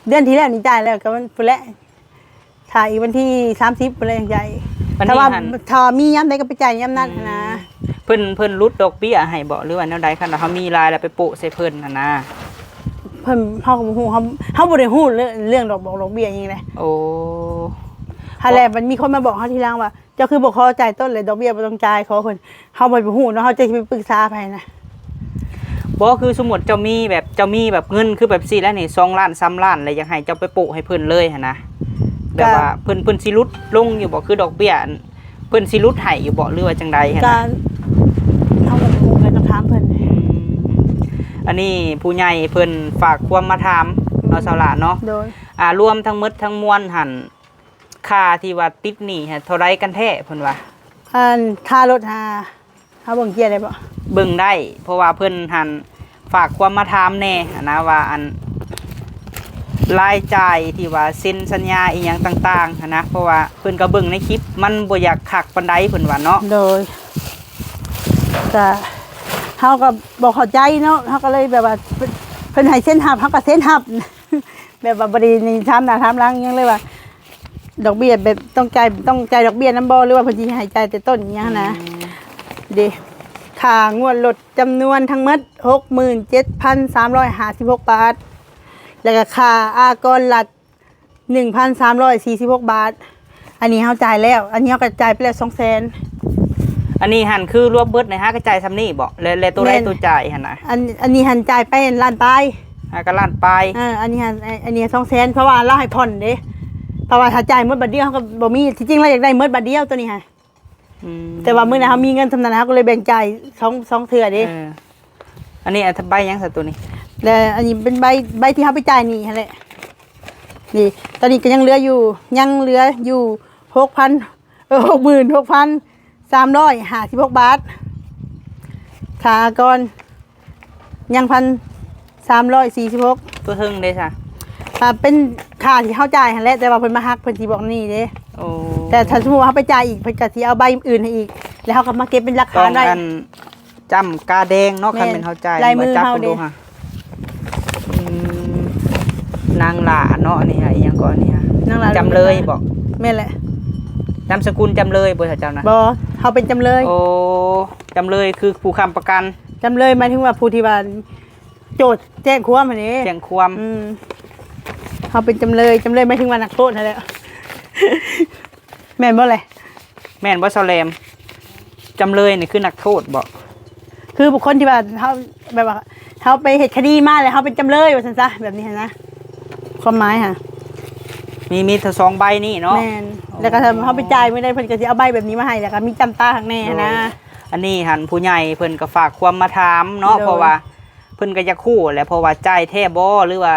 ເດືອນທີ່ແລ້ວນີ້ຈ່າຍແລ້ວ ກະມັນພຸ້ນແຫຼະ ຖ້າອີກວັນທີສາມສິບພຸ້ນແຫຼະຈັ່ງຈ່າຍ. ບັດນີ້ ຖ້າວ່າ ຫັ້ນ ຖ້າວ່າມີຍາມໃດກໍໄປຈ່າຍຍາມນັ້ນ ອືມ ຫັ້ນນະ. ເພິ່ນ ເພິ່ນຫຼຸດດອກເບ້ຍໃຫ້ບໍ່ ຫຼືວ່າແນວໃດ? ຄັນວ່າເຮົາມີຫຼາຍແລ້ວໄປໂປະໃສ່ເພິ່ນຫັ້ນນະ. ເພິ່ນ ເຮົາກໍບໍ່ຮູ້ ເຮົາ ເຮົາບໍ່ໄດ້ຮູ້ເລື່ອງ ເລື່ອງດອກບອກດອກເບ້ຍຫຍັງເດ້. ໂອ້ ຫັ້ນແຫຼະ ມັນມີຄົນມາບອກເຮົາທີຫຼັງວ່າ ເຈົ້າຄືບໍ່ຂໍຈ່າຍຕົ້ນ ແລະ ດອກເບ້ຍບໍ່ຕ້ອງຈ່າຍ ຂໍເພິ່ນ. ເຮົາບໍ່ໄດ້ຮູ້ເນາະ ເຮົາຈະໄປປຶກສາໃຜນະ? ບໍ່ ຄືສົມມຸດເຈົ້າມີແບບ ເຈົ້າມີແບບເງິນຄືແບບຊີ້ແລ້ວນີ້ ສອງລ້ານ ສາມລ້ານ ແລ້ວຢາກໃຫ້ເຈົ້າໄປໂປະໃຫ້ເພິ່ນເລີຍຫັ້ນນະ ແບບວ່າ ກະ ເພິ່ນ ເພິ່ນຊິຫຼຸດລົງຢູ່ບໍ່ ຄືດອກເບ້ຍ ເພິ່ນຊິຫຼຸດໃຫ້ຢູ່ບໍ່ ຫຼືວ່າຈັ່ງໃດຫັ້ນນະ? ກະ ເຮົາກໍບໍ່ຮູ້ ກໍຕ້ອງຖາມເພິ່ນ. ອືມ ອັນນີ້ຜູ້ໃຫຍ່ເພິ່ນຝາກຄວາມມາຖາມເນາະ ອືມ ສາວຫຼ້າເນາະ. ໂດຍ ອ່າ ລວມທັງໝົດທັງມວນຫັ້ນ ຄ່າທີ່ວ່າຕິດໜີ້ຫັ້ນເທົ່າໃດກັນແທ້ ເພິ່ນວ່າ? ອັນ ຄ່າລົດຫາ ເຮົາເບິ່ງເຈ້ຍໄດ້ບໍ່? ເບິ່ງໄດ້ ເພາະວ່າເພິ່ນຫັ້ນຝາກຄວາມມາຖາມແດ່ຫັ້ນນະ ວ່າອັນ ລາຍຈ່າຍທີ່ວ່າເຊັນສັນຍາອີ່ຫຍັງຕ່າງໆຫັ້ນນະ ເພາະວ່າເພິ່ນກໍເບິ່ງໃນຄລິບ ມັນບໍ່ຢາກຄັກປານໃດ ເພິ່ນວ່າເນາະ. ໂດຍ ກະ ເຮົາກໍບໍ່ເຂົ້າໃຈເນາະ ເຮົາກໍເລີຍແບບວ່າ ເພິ່ນ ເພິ່ນໃຫ້ເຊັນຮັບ ເຮົາກໍເຊັນຮັບ ແບບວ່າບໍ່ໄດ້ຖາມໜ້າຖາມຫຼັງຫຍັງເລີຍວ່າ ດອກເບ້ຍແບບຕ້ອງຈ່າຍ ຕ້ອງຈ່າຍດອກເບ້ຍນຳບໍ່ ຫຼືວ່າເພິ່ນຊິໃຫ້ຈ່າຍແຕ່ຕົ້ນອີ່ຫຍັງຫັ້ນນະ. ອືມ ເດ້ ຄ່າງວດລົດຈຳນວນທັງໝົດ ຫົກໝື່ນເຈັດພັນສາມຮ້ອຍຫ້າສິບຫົກບາດ ແລ້ວກໍຄ່າອາກອນລັດ ໜຶ່ງພັນສາມຮ້ອຍສີ່ສິບຫົກບາດ. ອັນນີ້ເຮົາຈ່າຍແລ້ວ ອັນນີ້ເຮົາກໍຈ່າຍໄປແລ້ວສອງແສນ. ອັນນີ້ຫັ້ນຄືລວມເບິດນີ້ຫາກໍຈ່າຍສ່ຳນີ້ບໍ? ແລະ ແລະໂຕໃດ ແມ່ນ ໂຕຈ່າຍຫັ້ນນະ? ອັນ ອັນນີ້ຫັ້ນຈ່າຍໄປລ້ານປາຍ. ຫາກໍລ້ານປາຍ. ເອີ ອັນນີ້ຫັ້ນ ອັນນີ້ສອງແສນ ເພາະວ່າລາວໃຫ້ຜ່ອນເດ້ ເພາະວ່າຖ້າຈ່າຍໝົດບາດດຽວເຮົາກໍບໍ່ມີ. ທີ່ຈິງລາວຢາກໄດ້ໝົດບາດດຽວໂຕນີ້ຫາ. ອືມ ແຕ່ວ່າມື້ນັ້ນເຮົາມີເງິນສ່ຳນັ້ນ ເຮົາກໍເລີຍແບ່ງຈ່າຍສອງ ສອງເທື່ອເດ້. ເອີ ອັນນີ້ໃບຫຍັງຊະໂຕນີ້? ແລະ ອັນນີ້ເປັນໃບ ໃບທີ່ເຮົາໄປຈ່າຍໜີ້ຫັ້ນແຫຼະ. ນີ້ ຕອນນີ້ກໍຍັງເຫຼືອຢູ່ ຍັງເຫຼືອຢູ່ຫົກພັນ ເອີ ຫົກໝື່ນຫົກພັນສາມຮ້ອຍຫ້າສິບຫົກບາດ. ຄ່າອາກອນຍັງພັນສາມຮ້ອຍສີ່ສິບຫົກ. ຕົວເທິງເດ້ຊະ? ອ່າ ເປັນຄ່າທີ່ເຮົາຈ່າຍຫັ້ນແຫຼະ ແຕ່ວ່າເພິ່ນມາຫັກ ເພິ່ນຊິບອກນີ້ເດ້. ໂອ້ ແຕ່ຖ້າສົມມຸດວ່າເຮົາໄປຈ່າຍອີກ ເພິ່ນກໍຊິເອົາໃບອື່ນໃຫ້ອີກ ແລ້ວເຮົາກໍມາເກັບເປັນຫຼັກຖານໄວ້. ຕ້ອງອັນ ຈ້ຳກາແດງເນາະ. ແມ່ນ ຄັນແມ່ນເຮົາຈ່າຍ ລາຍມືເຮົາເດ້. ອືມ ນາງຫຼ້າເນາະ ອັນນີ້ຫາ ອີ່ຫຍັງກໍ ອັນນີ້ຫາ ນາງຫຼ້າ ຈຳເລີຍບໍ? ແມ່ນແຫຼະ. ນາມສະກຸນຈຳເລີຍບໍ່ ເຈົ້ານະ? ບໍ່ ເຮົາເປັນຈຳເລີຍ. ໂອ້ ຈຳເລີຍຄືຜູ້ຄ້ຳປະກັນ. ຈຳເລີຍໝາຍເຖິງວ່າຜູ້ທີ່ວ່າໂຈດແຈ້ງຄວາມຫັ້ນເດ້. ແຈ້ງຄວາມ. ອືມ ເຮົາເປັນຈຳເລີຍ. ຈຳເລີຍໝາຍເຖິງວ່ານັກໂທດຫັ້ນແຫຼະ. ແມ່ນບໍ່ແຫຼະ? ແມ່ນບໍ່ ສາວແຫຼມ? ຈຳເລີຍນີ້ຄືນັກໂທດບໍ? ຄືບຸກຄົນທີ່ວ່າເຮົາ ແບບວ່າເຮົາໄປເຮັດຄະດີມາ ແລ້ວເຮົາເປັນຈຳເລີຍວ່າຊັ້ນຊະ ແບບນີ້ຫັ້ນນະ ຄວາມໝາຍຫາ. ມີ ມີທັງສອງໃບນີ້ເນາະ. ແມ່ນ. ໂອ້ ແລ້ວກໍຖ້າເຮົາໄປຈ່າຍມື້ໃດ ເພິ່ນກໍຊິເອົາໃບແບບນີ້ມາໃຫ້ ແລ້ວກໍມີຈ້ຳຕາຂ້າງແນ່ຫັ້ນນະ. ໂດຍ ອັນນີ້ຫັ້ນຜູ້ໃຫຍ່ເພິ່ນກໍຝາກຄວາມມາຖາມເນາະ. ໂດຍ ເພາະວ່າເພິ່ນກໍຢາກຮູ້ແຫຼະ ເພາະວ່າຈ່າຍແທ້ບໍ່ ຫຼືວ່າ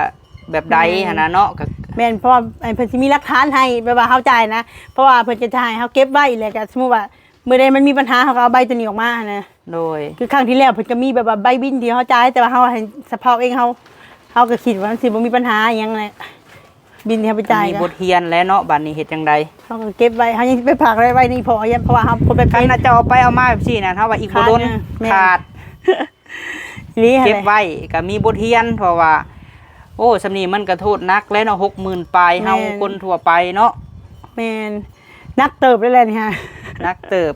ແບບໃດ ແມ່ນ ຫັ້ນນະເນາະ. ກໍແມ່ນ ເພາະວ່າ ອັນ ເພິ່ນຊິມີຫຼັກຖານໃຫ້ ແບບວ່າເຮົາຈ່າຍນະ ເພາະວ່າເພິ່ນຈະໃຫ້ເຮົາເກັບໄວ້ ແລ້ວກໍສົມມຸດວ່າມື້ໃດມັນມີບັນຫາ ເຮົາກໍເອົາໃບຕົວນີ້ອອກມາຫັ້ນນະ. ໂດຍ ຄືຄັ້ງທີ່ແລ້ວເພິ່ນກໍມີແບບວ່າໃບບິນທີ່ເຮົາຈ່າຍ ແຕ່ວ່າເຮົາໃຫ້ສະເພາະເອງ ເຮົາ ເຮົາກໍຄິດວ່າມັນຊິບໍ່ມີບັນຫາຫຍັງແຫຼະ ບິນທີ່ເຮົາໄປຈ່າຍ. ມີບົດຮຽນແລ້ວເນາະ ບັດນີ້ເຮັດຈັ່ງໃດ? ເຮົາກໍເກັບໄວ້ ເຮົາຍັງຊິໄປຝາກໄວ້ ໄວ້ນີ້ພໍ ເພາະວ່າເຮົາຄົນໄປ ຄັນເຮົາເຈົ້າເອົາໄປເອົາມາແບບຊີ້ນະ ເຮົາວ່າອີກບໍ່ດົນ ຂາດເນາະ. ແມ່ນ ຂາດ. ອີ່ຫຼີ ເກັບໄວ້ກໍມີບົດຮຽນ ເພາະວ່າ ໂອ້ ສ່ຳນີ້ມັນກໍໂທດໜັກແລ້ວເນາະ ຫົກໝື່ນປາຍ ເຮົາ ແມ່ນ ຄົນທົ່ວໄປເນາະ. ແມ່ນ ໜັກເຕີບເລີຍແຫຼະນີ້ຫາ ໜັກເຕີບ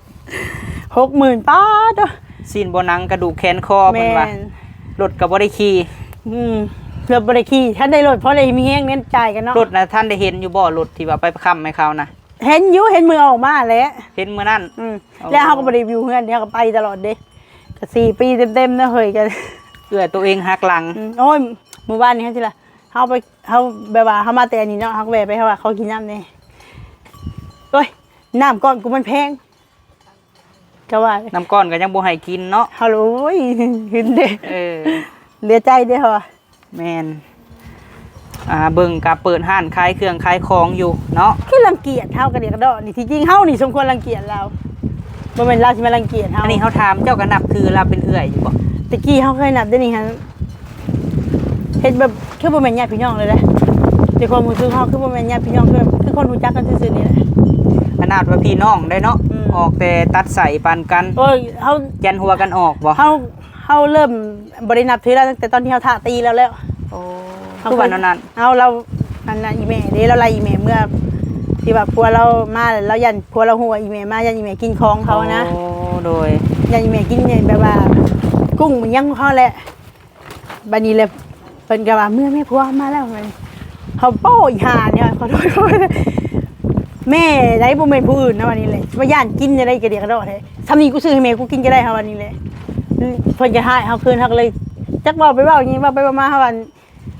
ຫົກໝື່ນ ປາດໂທ້ ຊີ້ນບໍ່ໜັງກະດູກແຂນຄໍ ເພິ່ນວ່າ. ແມ່ນ ລົດກໍບໍ່ໄດ້ຂີ່. ອືມ ລົດບໍ່ໄດ້ຂີ່ ທັນໄດ້ລົດ ພໍໄດ້ມີແຮງເງິນຈ່າຍກັນເນາະ. ລົດນະ ທັນໄດ້ເຫັນຢູ່ບໍ່ ລົດທີ່ວ່າໄປຄ້ຳໃຫ້ເຂົານະ? ເຫັນຢູ່ ເຫັນມື້ອອກມາແຫຼະ ເຫັນມື້ນັ້ນ. ອືມ ແລ້ວເຮົາກໍບໍ່ໄດ້ຢູ່ເຮືອນເດ ເຮົາກໍໄປຕະຫຼອດເດ້ ກໍສີ່ປີເຕັມໆເນາະເຮີ້ຍ. ກໍເອື້ອຍໂຕເອງຫັກຫຼັງ. ອືມ ໂອ້ຍ ມື້ວານນີ້ເຮົາຊິລະ ເຮົາໄປ ເຮົາແບບວ່າເຮົາມາແຕ່ອັນນີ້ເນາະ ເຮົາກໍແວ່ໄປ ເຮົາວ່າຂໍກິນນ້ຳແດ່. ໂອ້ຍ ນ້ຳກ້ອນກູມັນແພງ ກໍວ່າ ນ້ຳກ້ອນກໍຍັງບໍ່ໃຫ້ກິນເນາະ. ເຮົາ ໂອ້ຍ ຫຶງເດ້. ເອີ ເຫຼືອໃຈເດ້ເຮົາວ່າ. ແມ່ນ ອ່າ ເບິ່ງກະເປີດຮ້ານຂາຍເຄື່ອງຂາຍຂອງຢູ່ເນາະ. ຄືລັງກຽດເຮົາກະເດກະດໍນີ້ ທີ່ຈິງເຮົານີ້ສົມຄວນລັງກຽດລາວ ບໍ່ແມ່ນລາວຊິມາລັງກຽດເຮົາ. ອັນນີ້ເຮົາຖາມເຈົ້າກະນັບຖືລາວເປັນເອື້ອຍຢູ່ບໍ່? ແຕ່ກີ້ເຮົາເຄີຍນັບ ດຽວນີ້ຫັ້ນເຮັດແບບຄືບໍ່ແມ່ນຍາດພີ່ນ້ອງເລີຍເດ້. ແຕ່ຄວາມຮູ້ສຶກເຮົາຄືບໍ່ແມ່ນຍາດພີ່ນ້ອງ ຄືແບບຄືຄົນຮູ້ຈັກກັນຊື່ໆນີ້ແຫຼະ. ຂະໜາດວ່າພີ່ນ້ອງໄດ໋ເນາະ. ອືມ ອອກແຕ່ຕັດໄສ້ປັນກັນ. ໂອ້ຍ ເຮົາ ແກ່ນຫົວກັນອອກບໍ່? ເຮົາ ເຮົາເລີ່ມບໍ່ໄດ້ນັບຖືລາວຕັ້ງແຕ່ຕອນທີ່ເຮົາທ້າຕີລາວແລ້ວ. ໂອ້ ເຮົາ ຄືວ່າແນວນັ້ນ. ເອົາ ລາວ ອັນນັ້ນ ອີ່ແມ່ເດ້ ລາວໄລ່ອີ່ແມ່ເມືອ ທີ່ວ່າຜົວລາວມາ ລາວຢ້ານຜົວລາວຮູ້ວ່າອີ່ແມ່ມາ ຢ້ານອີ່ແມ່ກິນຂອງເຂົານະ. ໂອ້ ໂດຍ ຢ້ານອີ່ແມ່ກິນແບບວ່າກຸ້ງມັນຫຍັງຂອງເຂົາແຫຼະ. ບັດນີ້ແຫຼະ ເພິ່ນກໍວ່າ ເມື່ອແມ່ຜົວມາແລ້ວ ເຮົາໂປ້ອີ່ຫ່ານີ້ ຂໍໂທດ ແມ່ໃດ ບໍ່ແມ່ນຜູ້ອື່ນນະ. ບັດນີ້ແຫຼະ ວ່າຢ້ານກິນແນວໃດກະດຽກກະດໍ້ແທ້ ສ່ຳນີ້ກູຊື້ໃຫ້ແມ່ກູກິນກໍໄດ້ ເຮົາວ່ານີ້ແຫຼະ. ເພິ່ນກໍຮ້າຍເຮົາຄືນ ເຮົາກໍເລີຍຈັກເວົ້າໄປເວົ້າຫຍັງ ເວົ້າໄປເວົ້າມາ ເຮົາວ່າ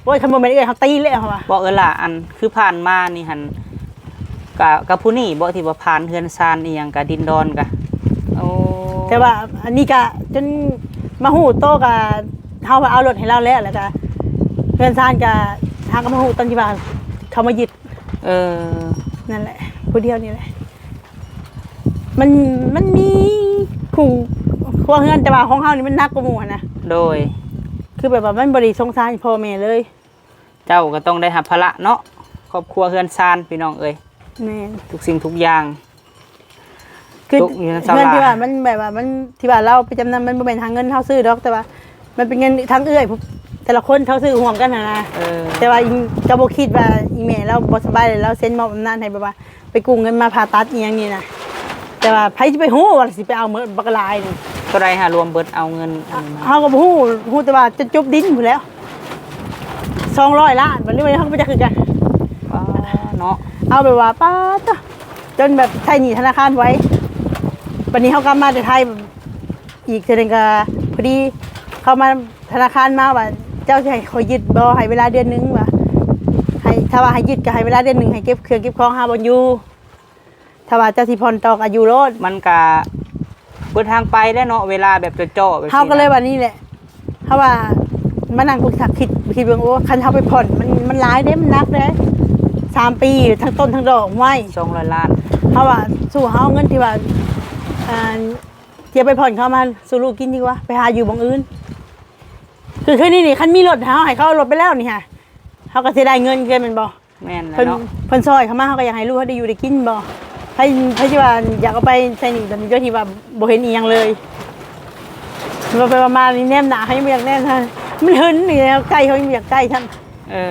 ໂອ້ຍ ຄັນບໍ່ແມ່ນເອື້ອຍເຮົາຕີແລ້ວ ເຮົາວ່າ. ບໍ່ ເອື້ອຍຫຼ້າ ອັນຄືຜ່ານມານີ້ຫັ້ນ ກະ ກະຜູ້ນີ້ບໍ່ ທີ່ວ່າຜ່ານເຮືອນຊານອີ່ຫຍັງ ກະດິນດອນກະ ໂອ້ ແຕ່ວ່າອັນນີ້ກະຈົນມາຮູ້ໂຕກະ ເຮົາເອົາລົດໃຫ້ລາວແລ້ວ ແລ້ວກະເຮືອນຊານກະ ເຮົາກໍມາຮູ້ຕອນທີ່ວ່າເຂົາມາຍຶດ. ເອີ ນັ້ນແຫຼະ ຜູ້ດຽວນີ້ແຫຼະ ມັນ ມັນມີຄູ່ຄົວເຮືອນ ແຕ່ວ່າຂອງເຮົານີ້ມັນໜັກກວ່າໝູ່ຫັ້ນນະ. ໂດຍ ຄືແບບວ່າມັນບໍ່ໄດ້ສົງສານພໍ່ແມ່ເລີຍ. ເຈົ້າກໍຕ້ອງໄດ້ຮັບພາລະເນາະ ຄອບຄົວເຮືອນຊານ ພີ່ນ້ອງເອີຍ. ແມ່ນ ທຸກສິ່ງທຸກຢ່າງ ຄື ຕົກຢູ່ໃນຊາວລາວ ເຮືອນທີ່ວ່າມັນແບບວ່າມັນ ທີ່ວ່າລາວໄປຈຳນຳ ມັນບໍ່ແມ່ນຫາເງິນເຮົາຊື້ດອກ ແຕ່ວ່າມັນເປັນເງິນທາງເອື້ອຍ ແຕ່ລະຄົນເຂົາຊື້ຮ່ວມກັນຫັ້ນນະ. ເອີ ແຕ່ວ່າອີ່ ກໍບໍ່ຄິດວ່າອີ່ແມ່ລາວບໍ່ສະບາຍ ແລ້ວເຊັນມອບອຳນາດໃຫ້ແບບວ່າ ໄປກູ້ເງິນມາຜ່າຕັດອີ່ຫຍັງນີ້ນະ. ແຕ່ວ່າໃຜຊິໄປຮູ້ວ່າຊິໄປເອົາເໝິດບັກຫຼາຍນີ້. ເທົ່າໃດຫາລວມເບິດເອົາເງິນອັນນີ້ມາ? ເຮົາກໍບໍ່ຮູ້ ຮູ້ແຕ່ວ່າຈົນຈົບດິນພຸ້ນແຫຼ້ວ ສອງຮ້ອຍລ້ານ ບັດນີ້ເຮົາກໍບໍ່ຈັກຄືກັນ. ປ້າເນາະ ເອົາແບບວ່າ ປ້າດ ຈົນແບບໃຊ້ໜີ້ທະນາຄານໄວ້. ບັດນີ້ເຮົາກັບມາແຕ່ໄທ ອີກເທື່ອໜຶ່ງກໍພໍດີເຂົ້າມາທະນາຄານມາວ່າ ເຈົ້າຊິໃຫ້ຂ້ອຍຍຶດບໍ່ ໃຫ້ເວລາເດືອນໜຶ່ງວ່າ ໃຫ້ ຖ້າວ່າໃຫ້ຍຶດກໍໃຫ້ເວລາເດືອນໜຶ່ງ ໃຫ້ເກັບເຄື່ອງເກັບຂອງຫາບ່ອນຢູ່ ຖ້າວ່າເຈົ້າຊິຜ່ອນຕໍ່ກໍຢູ່ໂລດ. ມັນກະເບິດທາງໄປແລ້ວເນາະ ເວລາແບບເຈາະໆແບບນີ້ນະ ເຮົາກໍເລີຍວ່ານີ້ແຫຼະ ເຮົາວ່າມານັ່ງປຶກສາຄິດ ຄິດເບິ່ງ ໂອ້ ຄັນເຮົາໄປຜ່ອນ ມັນ ມັນຫຼາຍເດ້ ມັນໜັກເດ້ ສາມປີ ທັງຕົ້ນທັງດອກ ຫ້ວຍ ສອງຮ້ອຍລ້ານ ເຮົາວ່າ ສູ້ເຮົາເອົາເງິນທີ່ວ່າ ອ່າ ທີ່ເອົາໄປຜ່ອນເຂົາມາສູ່ລູກກິນດີກວ່າ ໄປຫາຢູ່ບ່ອນອື່ນ. ຄື ຄືນີ້ນີ້ ຄັນມີລົດໃຫ້ເຮົາ ໃຫ້ເຂົາເອົາລົດໄປແລ້ວນີ້ຫາ ເຮົາກໍເສຍດາຍເງິນຄືກັນແມ່ນບໍ່? ແມ່ນແຫຼະເນາະ ເພິ່ນ ເພິ່ນຊ່ອຍເຂົາມາ ເຮົາກໍຢາກໃຫ້ລູກເຮົາໄດ້ຢູ່ໄດ້ກິນບໍ່? ໃຜ ໃຜຊິວ່າຢາກເອົາໄປໃສ່ໜີ້ແບບນີ້ ໂດຍທີ່ວ່າບໍ່ເຫັນອີ່ຫຍັງເລີຍ. ເວົ້າໄປເວົ້າມານີ້ ແນມໜ້າເຮົາຍັງບໍ່ຢາກແນມ ມັນຫຶນນີ້ແລ້ວ ໃກ້ເຮົາຍັງບໍ່ຢາກໃກ້ຊ້ຳ. ເອີ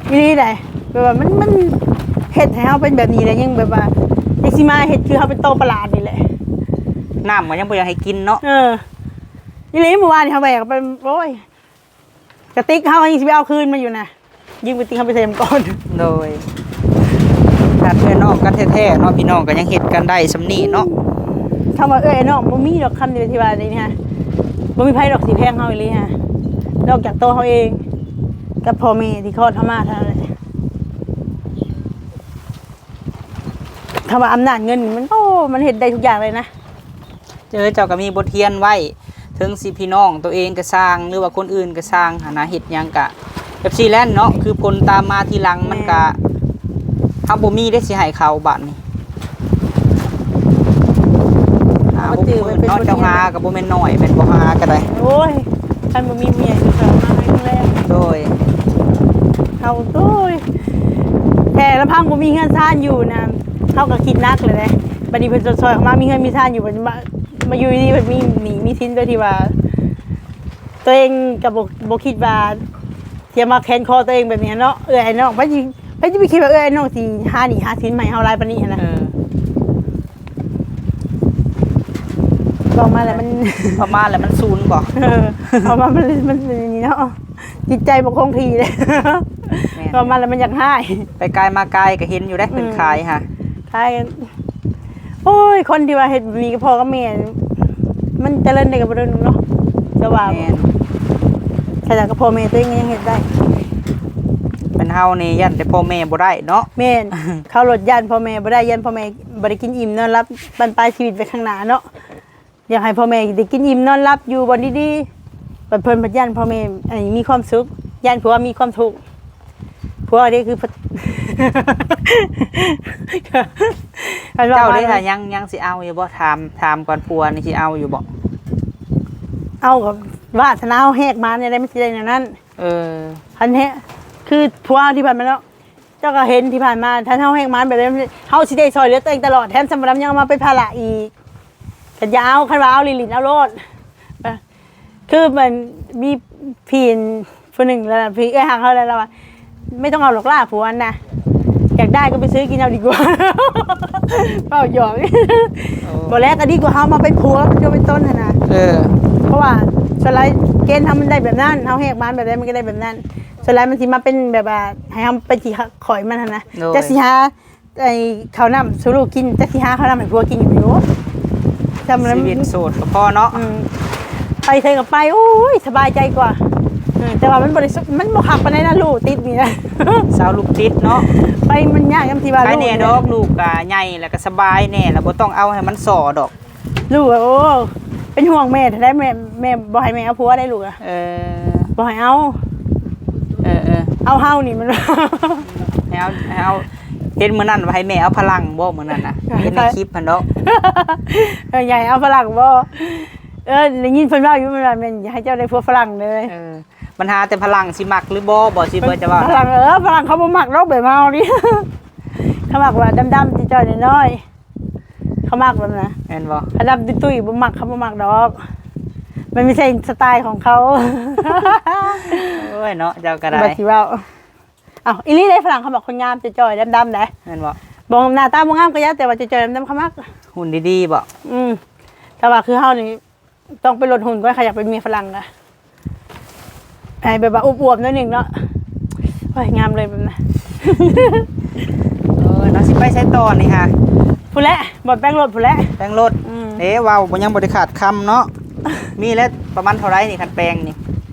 ອີ່ຫຼີໃດ ແບບວ່າມັນ ມັນເຮັດໃຫ້ເຮົາເປັນແບບນີ້ແຫຼະ ຍັງແບບວ່າ ຍັງຊິມາເຮັດຄືເຮົາເປັນໂຕປະຫຼາດນີ້ແຫຼະ. ນ້ຳກໍຍັງບໍ່ຢາກໃຫ້ກິນເນາະ. ເອີ ອີ່ຫຼີ ມື້ວານນີ້ເຮົາແບກໄປ ໂອ້ຍ ກະຕິກເຮົາຍັງຊິໄປເອົາຄືນມາຢູ່ນະ ຢືມກະຕິກເຮົາໄປໃສ່ນຳກ່ອນ. ໂດຍ ຂະໜາດເອື້ອຍນ້ອງກັນແທ້ໆເນາະ ພີ່ນ້ອງກໍຍັງເຮັດກັນໄດ້ສ່ຳນີ້ເນາະ. ຄຳວ່າເອື້ອຍນ້ອງບໍ່ມີດອກ ຄຳທີ່ວ່ານີ້ນະ ບໍ່ມີໃຜດອກຊິແພງເຮົາອີ່ຫຼີຫັ້ນ ນອກຈາກໂຕເຮົາເອງ ກັບພໍ່ແມ່ທີ່ຄອດເຮົາມາເທົ່ານັ້ນແຫຼະ. ຄຳວ່າອຳນາດເງິນນີ້ ມັນ ໂອ້ ມັນເຮັດໄດ້ທຸກຢ່າງເລີຍນະ. ເອີ ເຈົ້າກໍມີບົດຮຽນໄວ້ ເຖິງຊິພີ່ນ້ອງໂຕເອງກໍຊ່າງ ຫຼືວ່າຄົນອື່ນກໍຊ່າງຫັ້ນນະ ເຮັດຫຍັງກະແບບຊີ້ແຫຼະເນາະ ຄືຜົນຕາມມາທີຫຼັງມັນກະ ແມ່ນ ເຮົາບໍ່ມີເດ້ຊິໃຫ້ເຂົາບາດນີ້. ຫາບໍ່ຖືກເນາະ ເຈົ້າຫາກໍບໍ່ແມ່ນໜ້ອຍແມ່ນບໍ່ ຫາກໍໄດ້. ໂອ້ຍ ຄັນບໍ່ມີເມຍຊິເຂົ້າມາໃຫ້ແລ້ວ. ໂດຍ ເຮົາ ໂອ້ຍ ແຕ່ລຳພັງບໍ່ມີເຮືອນຊານຢູ່ນະ ເຮົາກໍຄິດໜັກແລ້ວເດ້. ບັດນີ້ເພິ່ນຊ່ອຍໆເຂົ້າມາ ມີເຮືອນມີຊານຢູ່ ບັດນີ້ມາ ມາຢູ່ດີໆ ເພິ່ນມີໜີ້ມີສິນ ໂດຍທີ່ວ່າຕົວເອງກໍບໍ່ ບໍ່ຄິດວ່າຊິມາແຂນຄໍຕົວເອງແບບນີ້ເນາະ ເອື້ອຍອ້າຍນ້ອງ. ໃຜຊິ ໃຜຊິໄປຄິດວ່າເອື້ອຍອ້າຍນ້ອງຊິຫາໜີ້ຫາສິນມາໃຫ້ເຮົາຫຼາຍປານນີ້ຫັ້ນນະ. ເອີ ເວົ້າມາແລ້ວມັນ ເວົ້າມາແລ້ວມັນສູນບໍ່? ເອີ ເວົ້າມາມັນ ມັນເປັນຢ່າງນີ້ເນາະ ຈິດໃຈບໍ່ຄົງທີ່ເດ້. ແມ່ນ ເວົ້າມາແລ້ວມັນຢາກຮ້າຍ ໄປກາຍມາກາຍກໍເຫັນຢູ່ເດ້ ອືມ ເພິ່ນຂາຍຫາ ຂາຍ. ໂອ້ຍ ຄົນທີ່ວ່າເຮັດແບບນີ້ກັບພໍ່ກັບແມ່ ມັນຈະເລີນໄດ້ກັບບໍ່ເລີນເນາະ ແຕ່ວ່າ ແມ່ນ ຂະໜາດກັບພໍ່ແມ່ຕົວເອງກໍຍັງເຮັດໄດ້. ແມ່ນເຮົານີ້ຢ້ານແຕ່ພໍ່ແມ່ບໍ່ໄດ້ເນາະ. ແມ່ນ ເຂົາໂລດຢ້ານພໍ່ແມ່ບໍ່ໄດ້ ຢ້ານພໍ່ແມ່ບໍ່ໄດ້ກິນອີ່ມນອນຫຼັບ ບັ້ນປາຍຊີວິດໄປຂ້າງໜ້າເນາະ. ຢາກໃຫ້ພໍ່ແມ່ໄດ້ກິນອີ່ມນອນຫຼັບຢູ່ບ່ອນດີໆ ບັດເພິ່ນພັດຢ້ານພໍ່ແມ່ ອັນນີ້ ມີຄວາມສຸກ ຢ້ານຜົວມີຄວາມທຸກ. ຜົວເດ້ຄື ເຈົ້າເດ້ ຖ້າຍັງ ຍັງຊິເອົາຢູ່ບໍ່? ຖາມ ຖາມກ່ອນ ຜົວນີ້ຊິເອົາຢູ່ບໍ່? ເອົາ ກໍວາດສະໜາເຮົາແຮກມາແນວໃດ ມັນຊິໄດ້ແນວນັ້ນ. ເອີ ອັນນີ້ ຄືຜົວທີ່ຜ່ານມາເນາະ ເຈົ້າກໍເຫັນທີ່ຜ່ານມາ ຖ້າເຮົາແຮກມາແບບນັ້ນ ເຮົາຊິໄດ້ຊ່ອຍເຫຼືອຕົວເອງຕະຫຼອດ ແຖມສ່ຳບໍ່ນຳຍັງເອົາມາເປັນພາລະອີກ. ກໍຢ່າເອົາ ຄັນວ່າເອົາຫຼິ້ນໆ ເອົາໂລດ. ຄືມັນມີພີ່ຜູ້ໜຶ່ງແລ້ວ ພີ່ເອື້ອຍຮັກເຮົາແລ້ວ ລາວວ່າ ໄມ່ຕ້ອງເອົາດອກຫຼ້າຜົວຫັ້ນນະ ຢາກ ຢາກໄດ້ກໍໄປຊື້ກິນເອົາດີກວ່າ ເວົ້າຫຍອກ. ໂອ້ ບໍ່ແລ້ວກໍດີກວ່າເຮົາມາເປັນຜົວເປັນຕົວເປັນຕົນຫັ້ນນະ. ເອີ ເພາະວ່າສ່ວນຫຼາຍເກນເຮົາມັນໄດ້ແບບນັ້ນ ເຮົາແຫກບານແບບໃດມັນກໍໄດ້ແບບນັ້ນ. ສ່ວນຫຼາຍມັນຊິມາເປັນແບບວ່າໃຫ້ເຮົາເປັນທີ່ຄອຍມັນຫັ້ນນະ. ໂດຍ ຈັກຊິຫາ ໄອ້ເຂົ້ານ້ຳສູ່ລູກກິນ ຈັກຊິຫາເຂົ້ານ້ຳໃຫ້ຜົວກິນຢູ່ບໍ່? ຊ່ຳ ຊີວິດໂສດກໍພໍເນາະ. ອືມ ໄປໃສກໍໄປ ໂອ້ຍ ສະບາຍໃຈກວ່າ. ເອີ ແຕ່ວ່າມັນບໍ່ໄດ້ ມັນບໍ່ຄັກປານໃດນະ ລູກຕິດນີ້ນະ. ຊາວລູກຕິດເນາະ ໄປມັນຍາກ ຍາມທີ່ວ່າ ໃຄແນ່ດອກ ລູກກໍໃຫຍ່ແລ້ວກໍສະບາຍແນ່ ແລ້ວບໍ່ຕ້ອງເອົາໃຫ້ມັນສໍ້ດອກ. ລູກ ໂອ້ ເປັນຫ່ວງແມ່ແທ້ໃດ ແມ່ ແມ່ບໍ່ໃຫ້ແມ່ເອົາຜົວໄດ໋ລູກ. ເອີ ບໍ່ໃຫ້ເອົາ. ເອີໆ ເອົາເຮົານີ້ມັນ ໃຫ້ເອົາ ໃຫ້ເອົາ. ເຫັນມື້ນັ້ນວ່າໃຫ້ແມ່ເອົາຝຣັ່ງບໍ່ ມື້ນັ້ນນະ ເຫັນໃນຄລິບຫັ້ນເນາະ. ເອີ ຢາກໃຫ້ເອົາຝຣັ່ງບໍ່? ເອີ ໄດ້ຍິນເພິ່ນເວົ້າຢູ່ ແມ່ນວ່າແມ່ນຢາກໃຫ້ເຈົ້າໄດ້ຜົວຝຣັ່ງເດີ. ເອີ ບັນຫາແຕ່ຝຣັ່ງຊິມັກຫຼືບໍ່ ບໍ່ ຊິບໍ່ຈະວ່າຝຣັ່ງ. ເອີ ຝຣັ່ງເຂົາບໍ່ມັກດອກແບບເຮົານີ້ ເຂົາມັກວ່າດຳໆ ຈ່ອຍໆ ນ້ອຍໆ. ເຂົາມັກແບບນັ້ນ ແມ່ນບໍ່? ຄັນດຳຕຸ້ຍໆ ບໍ່ມັກ ເຂົາບໍ່ມັກດອກ ມັນບໍ່ໃຊ່ສະໄຕຂອງເຂົາ. ໂອ້ຍເນາະ ເຈົ້າກໍໄດ້ ບໍ່ຊິເວົ້າ. ເອົ້າ ອີ່ຫຼີເດ້ ຝຣັ່ງເຂົາມັກຄົນງາມ ຈ່ອຍໆ ດຳໆ ໃດ໋ ແມ່ນບໍ່? ບໍ່ ໜ້າຕາບໍ່ງາມກໍຢ່າ ແຕ່ວ່າຈ່ອຍໆ ດຳໆ ເຂົາມັກ. ຫຸ່ນດີໆ ບໍ່? ອືມ ແຕ່ວ່າຄືເຮົານີ້ ຕ້ອງໄປລົດຫຸ່ນກ່ອນ ຄັນຢາກເປັນເມຍຝຣັ່ງນະ ໃຫ້ແບບວ່າອວບໆ ໜ້ອຍໜຶ່ງເນາະ. ໂອ້ຍ ງາມເລີຍແບບນັ້ນ. ເອີ ເຮົາຊິໄປໃສຕໍ່ນີ້ຫາ? ພຸ້ນແຫຼະ ບ່ອນແປງລົດພຸ້ນແຫຼະ ແປງລົດ. ອືມ ເດ້ ເວົ້າບໍ່ ຍັງບໍ່ໄດ້ຂາດຄຳເນາະ. ມີແລ້ວປະມານເທົ່າໃດນີ້ ຄັນແປງນີ້?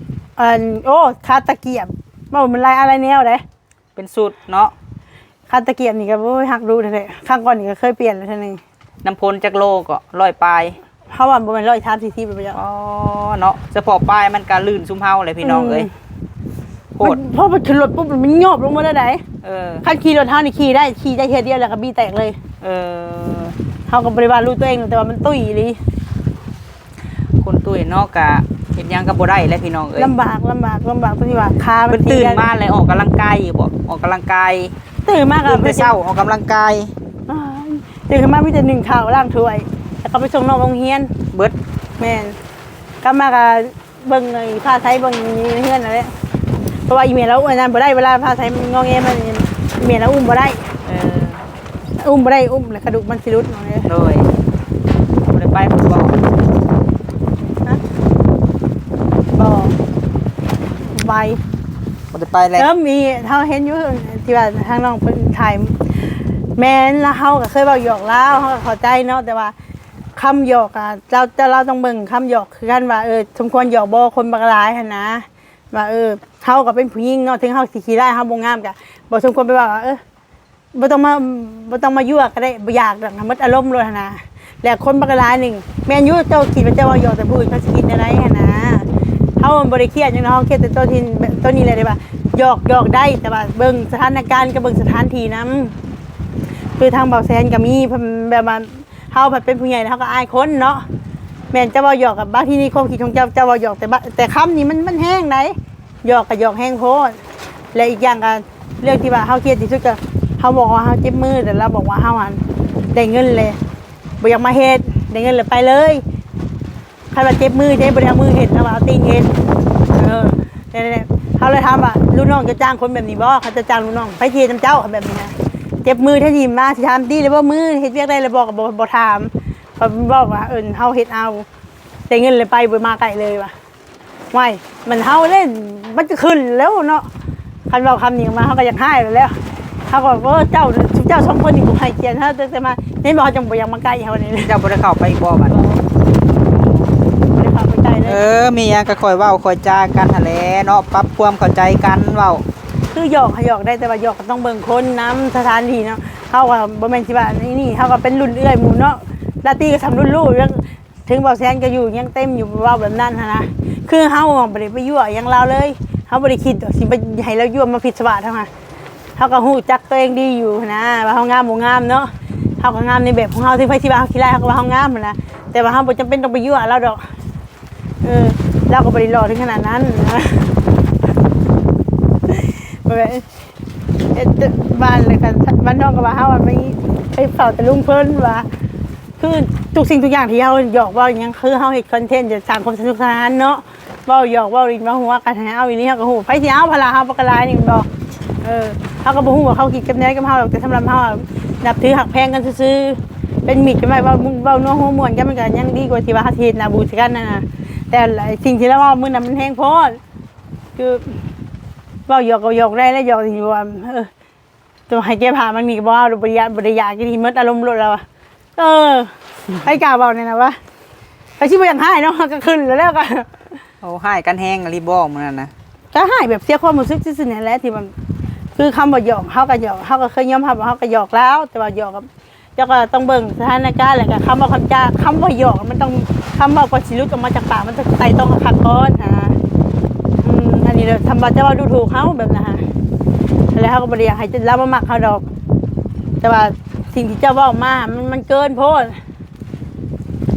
ອັນ ໂອ້ ຄາດຕະກຽມ ເວົ້າມັນຫຼາຍອັນຫຼາຍແນວເດ້. ເປັນຊຸດເນາະ ຄາດຕະກຽມນີ້ກໍ ໂອ້ຍ ຮັກດຸແທ້ໆ. ຄັ້ງກ່ອນນີ້ກໍເຄີຍປ່ຽນແລ້ວເທື່ອໜຶ່ງ. ນ້ຳຝົນຈັກໂລກໍ ຮ້ອຍປາຍ ເຮົາວ່າບໍ່ແມ່ນ ຮ້ອຍສາມສີ່ສິບ ບໍ່ຈັກ. ອໍ ເນາະ ສະເພາະປາຍມັນກໍລື່ນຊຸມເຮົາແຫຼະ ພີ່ນ້ອງເອີຍ. ອືມ ໂພດ ມັນ ພໍມັນຂຶ້ນລົດປຸບ ມັນຫຍອບລົງໝົດແລ້ວໃດ໋. ເອີ ຄັນຂີ່ລົດເຮົານີ້ຂີ່ໄດ້ ຂີ່ໄດ້ເທື່ອດຽວແລ້ວກໍບີແຕກເລີຍ. ເອີ ເຮົາກໍບໍ່ໄດ້ວ່າລູກຕົວເອງ ແຕ່ວ່າມັນຕຸ້ຍອີ່ຫຼີ. ຄົນຕຸ້ຍເນາະ ກະເຮັດຫຍັງກໍບໍ່ໄດ້ແຫຼະ ພີ່ນ້ອງເອີຍ. ລຳບາກ ລຳບາກ ລຳບາກ ຕົງທີ່ວ່າຂາມັນ ເພິ່ນຕື່ນມາແລ້ວອອກກຳລັງກາຍຢູ່ບໍ່? ອອກກຳລັງກາຍ ຕື່ນມາກໍຕື່ນແຕ່ເຊົ້າອອກກຳລັງກາຍ. ຕື່ນຂຶ້ນມາມີແຕ່ໜຶ້ງເຂົ້າ ລ້າງຖ້ວຍ ແລ້ວກໍໄປສົ່ງນ້ອງໂຮງຮຽນເບິດ. ແມ່ນ ກັບມາກໍເບິ່ງໄອ້ຟ້າໃສ ເບິ່ງຢູ່ໃນເຮືອນນັ້ນແຫຼະ ເພາະວ່າອີ່ແມ່ລາວອັນນັ້ນບໍ່ໄດ້ ເວລາຟ້າໃສມັນງອແງມານີ້ ແມ່ລາວອຸ້ມບໍ່ໄດ້. ເອີ ອຸ້ມບໍ່ໄດ້ ອຸ້ມແລ້ວກະດູກມັນຊິຫຼຸດເນາະ. ໂດຍ ບໍ່ໄດ້ໄປພຸ້ນບໍ່? ຮະ? ບໍ່ ໄປ ບໍ່ໄດ້ໄປແລ້ວ. ເອີ ມີ ເຮົາເຫັນຢູ່ທີ່ວ່າທາງນ້ອງເພິ່ນຖ່າຍ ແມ່ນລະ ເຮົາກໍເຄີຍເວົ້າຫຍອກລາວ ເຮົາກໍເຂົ້າໃຈເນາະ ແຕ່ວ່າຄຳຫຍອກອະ ເຈົ້າ ເຈົ້າ ລາວຕ້ອງເບິ່ງຄຳຫຍອກຄືກັນວ່າ ເອີ ສົມຄວນຫຍອກບໍ່ ຄົນບັກຫຼາຍຫັ້ນນະ ວ່າ ເອີ ເຮົາກໍເປັນຜູ້ຍິງເນາະ ເຖິງເຮົາຊິຂີ້ຮ້າຍ ເຮົາບໍ່ງາມ ກະບໍ່ສົມຄວນໄປເວົ້າວ່າ ເອີ ບໍ່ຕ້ອງມາ ບໍ່ຕ້ອງມາຍົວະກໍໄດ້ ບໍ່ຢາກດອກ ໝົດອາລົມໂລດຫັ້ນນະ. ແລ້ວຄົນບັກຫຼາຍໜຶ່ງ ແມ່ນຢູ່ ເຈົ້າຄິດວ່າເຈົ້າເວົ້າຫຍອກ ແຕ່ຜູ້ອື່ນເຂົາຊິຄິດແນວໃດຫັ້ນນະ. ເຮົາບໍ່ໄດ້ຄຽດຫຍັງເນາະ ເຮົາຄຽດແຕ່ຕົວທີ່ ຕົວນີ້ແຫຼະ ທີ່ວ່າຫຍອກ ຫຍອກໄດ້ ແຕ່ວ່າເບິ່ງສະຖານະການກັບເບິ່ງສະຖານທີ່ນຳ. ຄືທາງບ່າວແສນກໍມີ ເພິ່ນແບບວ່າ ເຮົາພັດເປັນຜູ້ໃຫຍ່ແລ້ວ ເຮົາກໍອາຍຄົນເນາະ. ແມ່ນ ເຈົ້າເວົ້າຫຍອກ ບາງທີໃນຄວາມຄິດຂອງເຈົ້າ ເຈົ້າເວົ້າຫຍອກ ແຕ່ບະ ແຕ່ຄຳນີ້ມັນ ມັນແຮງໃດ໋ ຫຍອກກໍຫຍອກແຮງໂພດ. ແລະ ອີກຢ່າງກໍ ເລື່ອງທີ່ວ່າເຮົາຄຽດທີ່ສຸດກໍ ເຮົາບອກວ່າເຮົາເຈັບມື ແຕ່ລາວບອກວ່າເຮົາຫັ້ນໄດ້ເງິນແລ້ວ ບໍ່ຢາກມາເຮັດ ໄດ້ເງິນແລ້ວໄປເລີຍ. ຄັນວ່າເຈັບມືເດ້ ບໍ່ໄດ້ເອົາມືເຮັດ ລາວວ່າເອົາຕີນເຮັດ. ເອີ ແຕ່ ເຮົາເລີຍຖາມວ່າ ລູກນ້ອງຈະຈ້າງຄົນແບບນີ້ບໍ່? ຄັນຈະຈ້າງລູກນ້ອງ ໃຜຊິເຮັດນຳເຈົ້າ ຄັນແບບນີ້ນະ? ເຈັບມືແທ້ນີ້ ມາຊິຖາມຕີແລ້ວບໍ່? ມືເຮັດວຽກໄດ້ແລ້ວບໍ່? ກໍບໍ່ ບໍ່ຖາມ ເຂົາເວົ້າວ່າ ເອີ ເຮົາເຮັດເອົາ ໄດ້ເງິນແລ້ວໄປ ບໍ່ມາໃກ້ເລີຍວ່າ. ຫວາຍ ມັນເຮົາເດ້ ມັນກໍຂຶ້ນແລ້ວເນາະ. ຄັນເວົ້າຄຳນີ້ອອກມາ ເຮົາກໍຢາກຮ້າຍແລ້ວ. ເຮົາກໍ ເອີ ເຈົ້າ ເຈົ້າສອງຄົນນີ້ບໍ່ໃຫ້ກຽດເຮົາ ຕັ້ງແຕ່ມາ ເຫັນບໍ່ ເຂົາຈັ່ງບໍ່ຢາກມາໃກ້ເຮົານີ້. ເຈົ້າບໍ່ໄດ້ເຂົ້າໄປອີກບໍ່ບັດ? ບໍ່ໄດ້ເຂົ້າໄປໃກ້ເລີຍ. ເອີ ມີຫຍັງກໍຄ່ອຍເວົ້າຄ່ອຍຈາກັນຫັ້ນແຫຼະເນາະ ປັບຄວາມເຂົ້າໃຈກັນເວົ້າ. ຄືຫຍອກຫະຫຍອກໄດ້ ແຕ່ວ່າຫຍອກກໍຕ້ອງເບິ່ງຄົນນຳ ສະຖານທີ່ເນາະ. ເຮົາກໍບໍ່ແມ່ນຊິວ່ານີ້ ເຮົາກໍເປັນລຸ້ນເອື້ອຍໝູ່ເນາະ ລາຕີກໍສ່ຳລຸ້ນລູກ ເຖິງບໍ່ແຊນກໍຢູ່ຍັງເຕັມຢູ່ ເວົ້າແບບນັ້ນຫັ້ນນະ. ຄືເຮົາບໍ່ໄດ້ໄປຍົວະຫຍັງລາວເລີຍ ເຮົາບໍ່ໄດ້ຄິດວ່າຊິໄປໃຫ້ລາວຍົວະມາພິດສະຫວາດເຮົາຫັ້ນ. ເຮົາກໍຮູ້ຈັກຕົວເອງດີຢູ່ຫັ້ນນະ ວ່າເຮົາງາມບໍ່ງາມເນາະ. ເຮົາກໍງາມໃນແບບຂອງເຮົາ ເຖິງໃຜຊິວ່າເຮົາຂີ້ຮ້າຍ ເຮົາກໍວ່າເຮົາງາມຫັ້ນນະ ແຕ່ວ່າເຮົາບໍ່ຈຳເປັນຕ້ອງໄປຍົວະລາວດອກ. ເອີ ລາວກໍບໍ່ໄດ້ຫຼໍ່ເຖິງຂະໜາດນັ້ນນະ. ເອີ ເຮັດບ້ານເລີຍກັນ ບ້ານນອກກໍວ່າເຮົາອະ ໄປເຝົ້າແຕ່ລຸງເພິ່ນວ່າ ຄືທຸກສິ່ງທຸກຢ່າງທີ່ເຮົາຫຍອກເວົ້າຫຍັງ ຄືເຮົາເຮັດຄອນເທັນ ຈະສ້າງຄວາມສະໜຸກສະໜານເນາະ ເວົ້າຫຍອກເວົ້າຫຼິ້ນເວົ້າຫົວກັນ ໃຫ້ເອົາອີ່ຫຼີເຮົາກໍຮູ້ ໃຜຊິເອົາ ພາລະເຮົາປາກກະຫຼາຍນີ້ແມ່ນບໍ່? ເອີ ເຮົາກໍບໍ່ຮູ້ວ່າເຂົາຄິດກັບແນວໃດກັບເຮົາດອກ ແຕ່ສຳລັບເຮົາ ນັບຖືຮັກແພງກັນຊື່ໆ ເປັນມິດກັນໄວ້ ເວົ້າ ເວົ້ານົວຫົວມ່ວນກັນ ມັນກໍຍັງດີກວ່າທີ່ວ່າເຮົາຊິເຮັດໜ້າບູໃສ່ກັນນະ. ແຕ່ສິ່ງທີ່ລາວເວົ້າມື້ນັ້ນມັນແຮງໂພດ ຄືເວົ້າຫຍອກກໍຫຍອກໄດ້ ແລະຫຍອກທີ່ວ່າ ເອີ ຕ້ອງໃຫ້ແກ້ຜ້າມັນນີ້ກໍບໍ່ເອົາ ບໍ່ໄດ້ຢາກ ບໍ່ໄດ້ຢາກ ກິນໃຫ້ໝົດອາລົມໂລດລາວວ່າ. ເອີ ໃຜກ້າເວົ້າແນ່ນະວະ ໃຜຊິບໍ່ຢາກຮ້າຍເນາະ ກໍຂຶ້ນແລ້ວ ແລ້ວກໍ ໂອ້ ຮ້າຍກັນແຮງອີ່ຫຼີບໍ່ມື້ນັ້ນນະ? ກໍຮ້າຍແບບເສຍຄວາມຮູ້ສຶກຊື່ໆ ນີ້ແຫຼະ ທີ່ວ່າ ຄືຄຳວ່າຫຍອກ ເຮົາກໍຫຍອກ ເຮົາກໍເຄີຍຍອມຮັບວ່າເຮົາກໍຫຍອກລາວ ແຕ່ວ່າຫຍອກກັບ ເຈົ້າກໍຕ້ອງເບິ່ງສະຖານະການ ແລ້ວກໍຄຳເວົ້າຄຳຈາ ຄຳວ່າຫຍອກ ມັນຕ້ອງ ຄຳເວົ້າກ່ອນຊິຫຼຸດອອກມາຈາກປາກ ມັນຕ້ອງໄຕ່ຕອງຄັກໆກ່ອນນະ. ອືມ ອັນນີ້ແຫຼະ ຄຳວ່າເຈົ້າເວົ້າດູຖູກເຮົາແບບນັ້ນນະ ແລ້ວເຮົາກໍບໍ່ໄດ້ຢາກໃຫ້ລາວມາມັກເຮົາດອກ ແຕ່ວ່າສິ່ງທີ່ເຈົ້າເວົ້າມາ ມັນ ມັນເກີນໂພດ.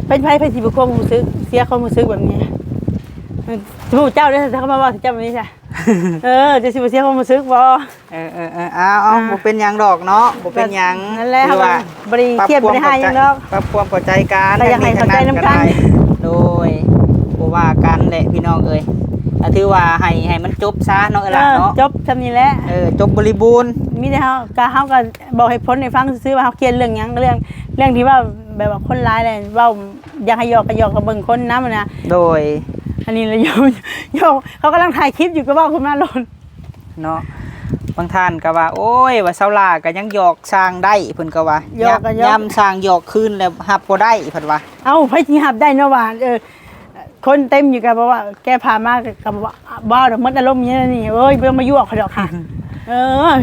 ເປັນໃຜ ໃຜຊິບໍ່ຄວາມຮູ້ສຶກ ເສຍຄວາມຮູ້ສຶກແບບນີ້? ຮູ້ເຈົ້າເດ້ ຖ້າເຂົາມາເວົ້າໃສ່ເຈົ້າແບບນີ້ຊະ ເອີ ເຈົ້າຊິບໍ່ເສຍຄວາມຮູ້ສຶກບໍ່? ເອີໆໆ ເອົາ ເອົາ ອ່າ ບໍ່ເປັນຫຍັງດອກເນາະ ບໍ່ເປັນຫຍັງ ນັ້ນແຫຼະ ຖືວ່າ ເຮົາບໍ່ໄດ້ຄຽດບໍ່ໄດ້ຮ້າຍຫຍັງດອກ ປັບຄວາມເຂົ້າໃຈກັນ ກໍຢາກໃຫ້ເຂົ້າໃຈນຳກັນ ໂດຍ ບໍ່ວ່າກັນແຫຼະພີ່ນ້ອງເອີຍ ກໍຖືວ່າໃຫ້ ໃຫ້ມັນຈົບຊະເນາະ ເອື້ອຍຫຼ້າເນາະ ເອີ ຈົບຊ່ຳນີ້ແຫຼະ ເອີ ຈົບບໍລິບູນ ມີແຕ່ເຮົາ ກໍ ເຮົາກໍບອກເຫດຜົນໃຫ້ຟັງຊື່ໆ ວ່າເຮົາຄຽດເລື່ອງຫຍັງ ເລື່ອງ ເລື່ອງທີ່ວ່າແບບວ່າຄົນຫຼາຍແຫຼະ ເວົ້າຢາກໃຫ້ຫຍອກກໍຫຍອກ ກໍເບິ່ງຄົນນຳນະ ໂດຍ ອັນນີ້ລະ ຫຍອກ ເຂົາກຳລັງຖ່າຍຄລິບຢູ່ ກໍເວົ້າຂຶ້ນມາໂລດ ເນາະ ບາງທ່ານກໍວ່າ ໂອ້ຍ ວ່າຊາວລາວກໍຍັງຫຍອກຊ່າງໄດ້ ເພິ່ນກໍວ່າ ຫຍອກກໍຫຍອກ ຍາມ ຍາມຊ່າງຫຍອກຄືນແລ້ວຮັບບໍ່ໄດ້ ເພິ່ນວ່າ ເອົ້າ ໃຜຊິຮັບໄດ້ເນາະວ່າ ເອີ ຄົນເຕັມຢູ່ ກໍບອກວ່າແກ້ຜ້າມາ ກໍ ກໍບອກວ່າ ເວົ້າແລ້ວໝົດອາລົມ ອີ່ຫຍັງນີ້ ໂອ້ຍ ບໍ່ຕ້ອງມາຫຍອກຂ້ອຍດອກ ເອີ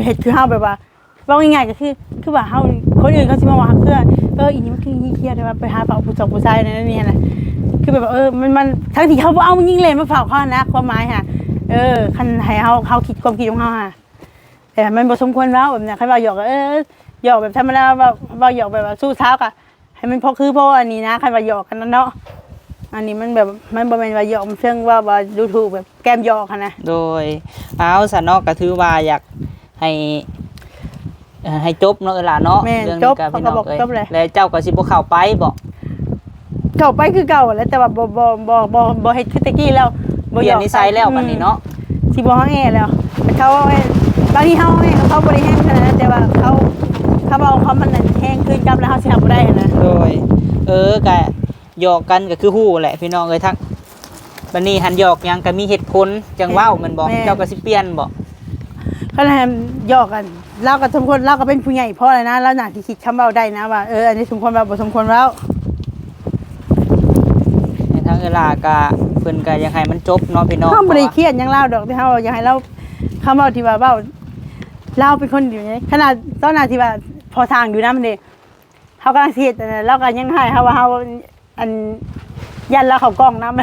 ເຮັດຄືເຮົາແບບວ່າ ເວົ້າງ່າຍໆ ກໍຄື ຄືວ່າເຮົາ ຄົນອື່ນເຂົາຊິມາວ່າເຮົາເຄືອ ເອີ ອີ່ນີ້ມັນຄືຂີ້ຄຽດແທ້ວ່າ ໄປຫາເຝົ້າຜູ້ຊອກຜູ້ຊາຍນັ້ນນີ້ນະ ຄືແບບວ່າ ເອີ ມັນ ມັນ ທັງທີ່ເຮົາບໍ່ເອົາຍິງເລີຍມາເຝົ້າເຂົານະ ຄວາມໝາຍຫະ ເອີ ຄັນໃຫ້ເຮົາ ເຮົາຄິດຄວາມຄິດຂອງເຮົາຫະ ແຕ່ມັນບໍ່ສົມຄວນເວົ້າແບບນັ້ນ ຄັນເວົ້າຫຍອກກໍ ເອີ ຫຍອກແບບທຳມະດາ ເວົ້າ ເວົ້າຫຍອກແບບວ່າຊູ້ສາວກໍໃຫ້ມັນພໍຄືພໍອັນນີ້ນະ ຄັນວ່າຫຍອກກັນນະເນາະ ອັນນີ້ມັນແບບ ມັນບໍ່ແມ່ນວ່າຫຍອກ ມັນເຊີງວ່າ ວ່າດູຖູກແບບແກ້ມຫຍອກຫັ້ນນະ ໂດຍ ເອົາ ຊັ້ນເນາະ ກໍຖືວ່າຢາກ ໃຫ້ ເອີ ໃຫ້ຈົບເນາະ ເອື້ອຍຫຼ້າເນາະ ແມ່ນ ເລື່ອງນີ້ກໍ ຈົບ ພີ່ນ້ອງເອີຍ ແລ້ວເຈົ້າກໍຊິບໍ່ເຂົ້າໄປບໍ? ເຂົ້າໄປຄືເກົ່າແຫຼະ ແຕ່ວ່າບໍ່ ບໍ່ ບໍ່ ບໍ່ ບໍ່ເຮັດຄືແຕ່ກີ້ແລ້ວ ບໍ່ຢອກ ປ່ຽນນິໄສແລ້ວ ອືມ ບັດນີ້ເນາະ ຊິບໍ່ຮ້ອງແອແລ້ວ ເຂົາ ບາງທີເຮົາຮ້ອງແອ ເຂົາບໍ່ໄດ້ແຮງຂະໜາດນັ້ນ ແຕ່ວ່າເຂົາ ເຂົາເວົ້າຄວາມມັນນັ້ນແຮງຄືກັບ ແລ້ວເຮົາຊິຮັບບໍ່ໄດ້ຫັ້ນນະ ໂດຍ ເອີ ກະ ຫຍອກກັນກໍຄືຮູ້ແຫຼະພີ່ນ້ອງເອີຍ ທັງ ບັດນີ້ຫັ້ນຫຍອກຫຍັງກໍມີເຫດຜົນຈັ່ງເວົ້າແມ່ນບໍ່? ແມ່ນ ເຈົ້າກໍຊິປ່ຽນບໍ່? ຄັນໃຫ້ຫຍອກກັນ ລາວກໍສົມຄວນ ລາວກໍເປັນຜູ້ໃຫຍ່ພໍແລ້ວນະ ລາວໜ້າທີ່ຄິດຄຳເວົ້າໄດ້ນະວ່າ ເອີ ອັນນີ້ສົມຄວນເວົ້າ ບໍ່ສົມຄວນເວົ້າ ໃຫ້ທາງເອື້ອຍຫຼ້າກໍ ເພິ່ນກໍຢາກໃຫ້ມັນຈົບເນາະພີ່ນ້ອງ ເຮົາບໍ່ໄດ້ຄຽດຫຍັງລາວດອກ ແຕ່ເຮົາຢາກໃຫ້ລາວ ຄຳເວົ້າທີ່ວ່າເວົ້າ ລາວເປັນຄົນດີ ຂະໜາດຕອນໜ້າທີ່ວ່າພໍສ້າງຢູ່ນຳເດ້ ເຮົາກຳລັງຊິເຮັດອັນນັ້ນ ລາວກໍຍັງຮ້າຍເຮົາວ່າເຮົາ ອັນ ຢ້ານລາວເຂົ້າກ້ອງນຳ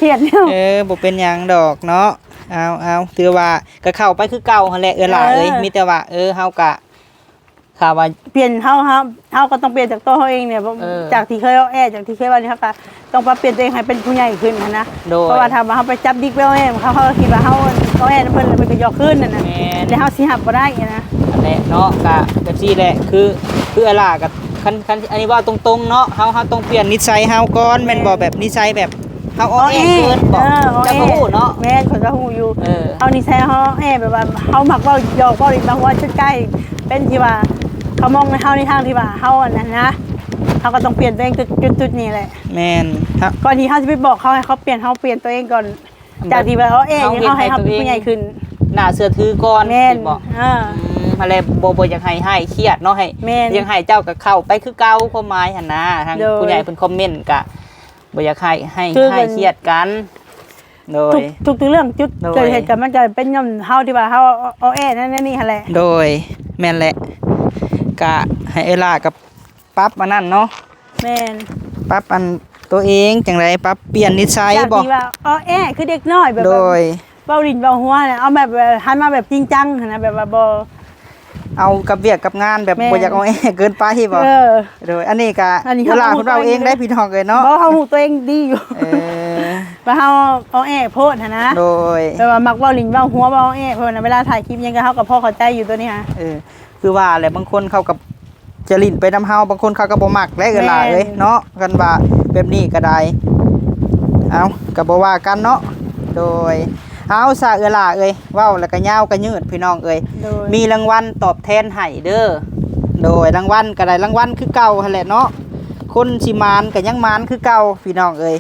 ຄຽດແລ້ວ ເອີ ບໍ່ເປັນຫຍັງດອກເນາະ ເອົາ ເອົາ ຖືວ່າກໍເຂົ້າໄປຄືເກົ່າຫັ້ນແຫຼະ ເອື້ອຍຫຼ້າເອີຍ ເອີ ມີແຕ່ວ່າ ເອີ ເຮົາກະ ຖ້າວ່າປ່ຽນ ເຮົາ ເຮົາ ເຮົາກໍຕ້ອງປ່ຽນຈາກຕົວເຮົາເອງນີ້ ເອີ ຈາກທີ່ເຄີຍເວົ້າແອ ຈາກທີ່ເຄີຍເວົ້ານີ້ ເຮົາກໍຕ້ອງປັບປ່ຽນຕົວເອງໃຫ້ເປັນຜູ້ໃຫຍ່ຂຶ້ນຫັ້ນນະ ໂດຍ ເພາະວ່າຖ້າວ່າເຮົາໄປຈັບດິກໄປເວົ້າແອ ເຂົາ ເຂົາຄິດວ່າເຮົາເວົ້າແອນຳເພິ່ນ ແລ້ວເພິ່ນກໍຢອກຄືນຫັ້ນນະ ແມ່ນ ແລ້ວເຮົາຊິຮັບບໍ່ໄດ້ຫັ້ນນະ ຫັ້ນແຫຼະເນາະ ກະແບບຊີ້ແຫຼະ ຄື ຄືເອື້ອຍຫຼ້າກໍ ຄັນ ຄັນ ອັນນີ້ເວົ້າຕົງໆເນາະ ເຮົາ ເຮົາຕ້ອງປ່ຽນນິໄສເຮົາກ່ອນ ແມ່ນບໍ່? ແມ່ນ ແບບນິໄສແບບເຮົາອໍແອເກີນບໍ? ເອີ ອໍແອ ເຈົ້າກໍຮູ້ເນາະ ແມ່ນ ຂ້ອຍກໍຮູ້ຢູ່ ເອີ ເຮົານິໄສເຮົາອໍແອ ແບບວ່າເຮົາມັກເວົ້າຫຍອກເວົ້າຫຼິ້ນບາງວັນ ຈົນກາຍເປັນທີ່ວ່າ ເຂົາມອງໃນເຮົາໃນທາງທີ່ວ່າເຮົາອັນນັ້ນນະ ເຮົາກໍຕ້ອງປ່ຽນຕົວເອງຈຸດ ຈຸດ ຈຸດນີ້ແຫຼະ ແມ່ນ ກ່ອນທີ່ເຮົາຊິໄປບອກເຂົາໃຫ້ເຂົາປ່ຽນ ເຮົາປ່ຽນຕົວເອງກ່ອນ ຈາກທີ່ວ່າ ອໍແອ ເຮົາເຮັດໃຫ້ເຮົາເປັນຜູ້ໃຫຍ່ຂຶ້ນ ໜ້າເຊື່ອຖືກ່ອນ ແມ່ນ ແມ່ນບໍ່? ເອີ ອືມ ຫັ້ນແຫຼະ ບໍ່ ບໍ່ຢາກໃຫ້ຮ້າຍຄຽດເນາະ ໃຫ້ ແມ່ນ ຢາກໃຫ້ເຈົ້າກໍເຂົ້າໄປຄືເກົ່າ ຄວາມໝາຍຫັ້ນນະ ທາງ ໂດຍ ຜູ້ໃຫຍ່ເພິ່ນຄອມເມັນກໍບໍ່ຢາກໃຫ້ ໃຫ້ ຄື ຮ້າຍຄຽດກັນ ໂດຍ ທຸກ ທຸກໆເລື່ອງ ຈຸດ ໂດຍ ເກີດເຫດກໍມັນກໍເປັນຍ້ອນເຮົາທີ່ວ່າເຮົາ ອໍແອນັ້ນນີ້ຫັ້ນແຫຼະ ໂດຍ ແມ່ນແຫຼະ ກະໃຫ້ເອື້ອຍຫຼ້າກັບ ປັບອັນນັ້ນເນາະ ແມ່ນ ປັບອັນຕົວເອງຈັ່ງໃດ ປັບປ່ຽນນິໄສບໍ? ຈາກທີ່ວ່າອໍແອຄືເດັກນ້ອຍແບບ ໂດຍ ເວົ້າຫຼິ້ນເວົ້າຫົວນະ ເອົາແບບ ເອີ ຫັນມາແບບຈິງຈັງຫັ້ນນະ ແບບວ່າບໍ່ ເອົາກັບວຽກກັບງານແບບ ແມ່ນ ບໍ່ຢາກອໍແອເກີນໄປບໍ? ເອີ ໂດຍ ອັນນີ້ກະ ອັນນີ້ເວລາເພິ່ນເວົ້າເອງໄດ້ພີ່ນ້ອງເອີຍເນາະ ບໍ່ ເຮົາຮູ້ຕົວເອງດີຢູ່ ເອີ ວ່າເຮົາອໍແອໂພດຫັ້ນນະ ໂດຍ ແບບວ່າມັກເວົ້າຫຼິ້ນເວົ້າຫົວ ເວົ້າອໍແອໂພດນະ ເວລາຖ່າຍຄລິບຫຍັງກໍ ເຮົາກໍພໍເຂົ້າໃຈຢູ່ຕົວນີ້ຫະ ເອີ ຄືວ່າແຫຼະ ບາງຄົນເຂົາກໍຈະຫຼິ້ນໄປນຳເຮົາ ບາງຄົນເຂົາກໍບໍ່ມັກແຫຼະ ເອື້ອຍຫຼ້າເອີຍ ແມ່ນ ເນາະ ຄັນວ່າແບບນີ້ກໍໄດ້ ເອົ້າ ກໍບໍ່ວ່າກັນເນາະ ໂດຍ ເອົາຊະເອື້ອຍຫຼ້າເອີຍ ເວົ້າແລ້ວກໍຍາວກໍຍືດພີ່ນ້ອງເອີຍ. ໂດຍ ມີລາງວັນຕອບແທນໃຫ້ເດີ. ໂດຍ ລາງວັນກໍໄດ້ລາງວັນຄືເກົ່າຫັ້ນແຫຼະເນາະ. ຄົນຊິໝານກໍຍັງໝານຄືເກົ່າພີ່ນ້ອງເອີຍ.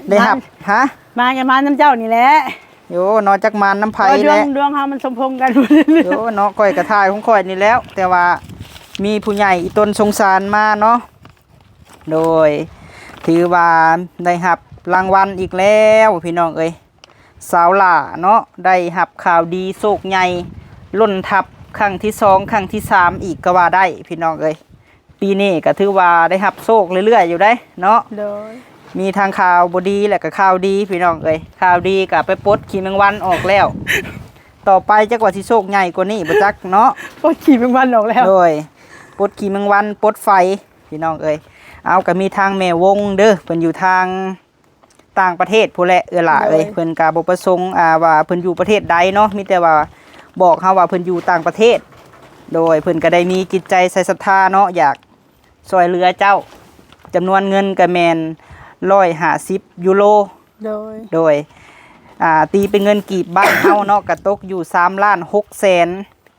ໄດ້ຮັບ ຮະ? ມາກໍມານຳເຈົ້ານີ້ແຫຼະ. ໂຍ ເນາະ ຈັກມານນຳໃຜແຫຼະ. ດວງ ດວງເຮົາມັນສົມພົງກັນ. ໂຍ ເນາະ ຂ້ອຍກໍຖ່າຍຂອງຂ້ອຍນີ້ແລ້ວ ແຕ່ວ່າມີຜູ້ໃຫຍ່ອີ່ຕົນສົງສານມາເນາະ. ໂດຍ ຖືວ່າໄດ້ຮັບລາງວັນອີກແລ້ວພີ່ນ້ອງເອີຍ. ສາວຫຼ້າເນາະ ໄດ້ຮັບຂ່າວດີໂຊກໃຫຍ່ລົ້ນທັບຄັ້ງທີສອງ ຄັ້ງທີສາມອີກກໍວ່າໄດ້ພີ່ນ້ອງເອີຍ. ປີນີ້ກໍຖືວ່າໄດ້ຮັບໂຊກເລື້ອຍໆຢູ່ເດ້ເນາະ. ໂດຍ ມີທັງຂ່າວບໍ່ດີ ແລະກໍຂ່າວດີພີ່ນ້ອງເອີຍ. ຂ່າວດີກໍໄປປົດຂີ້ແມງວັນອອກແລ້ວ. ຕໍ່ໄປຈັກວ່າຊິໂຊກໃຫຍ່ກວ່ານີ້ບໍ່ຈັກເນາະ. ປົດຂີ້ແມງວັນອອກແລ້ວ. ໂດຍ ປົດຂີ້ແມງວັນ ປົດໄຟພີ່ນ້ອງເອີຍ. ເອົາ ກໍມີທາງແມ່ວົງເດີ ເພິ່ນຢູ່ທາງ ຕ່າງປະເທດພຸ້ນແຫຼະເອື້ອຍຫຼ້າເອີຍ. ໂດຍ ເພິ່ນກະບໍ່ປະສົງ ອ່າ ວ່າເພິ່ນຢູ່ປະເທດໃດເນາະ ມີແຕ່ວ່າບອກເຮົາວ່າເພິ່ນຢູ່ຕ່າງປະເທດ. ໂດຍ ເພິ່ນກະໄດ້ມີຈິດໃຈໃສ່ສັດທາເນາະ ຢາກຊ່ວຍເຫຼືອເຈົ້າ ຈຳນວນເງິນກະແມ່ນຮ້ອຍຫ້າສິບຢູໂຣ. ໂດຍ ໂດຍ ອ່າ ຕີເປັນເງິນກີບບ້ານເຮົາເນາະ ກະຕົກຢູ່ສາມລ້ານຫົກແສນ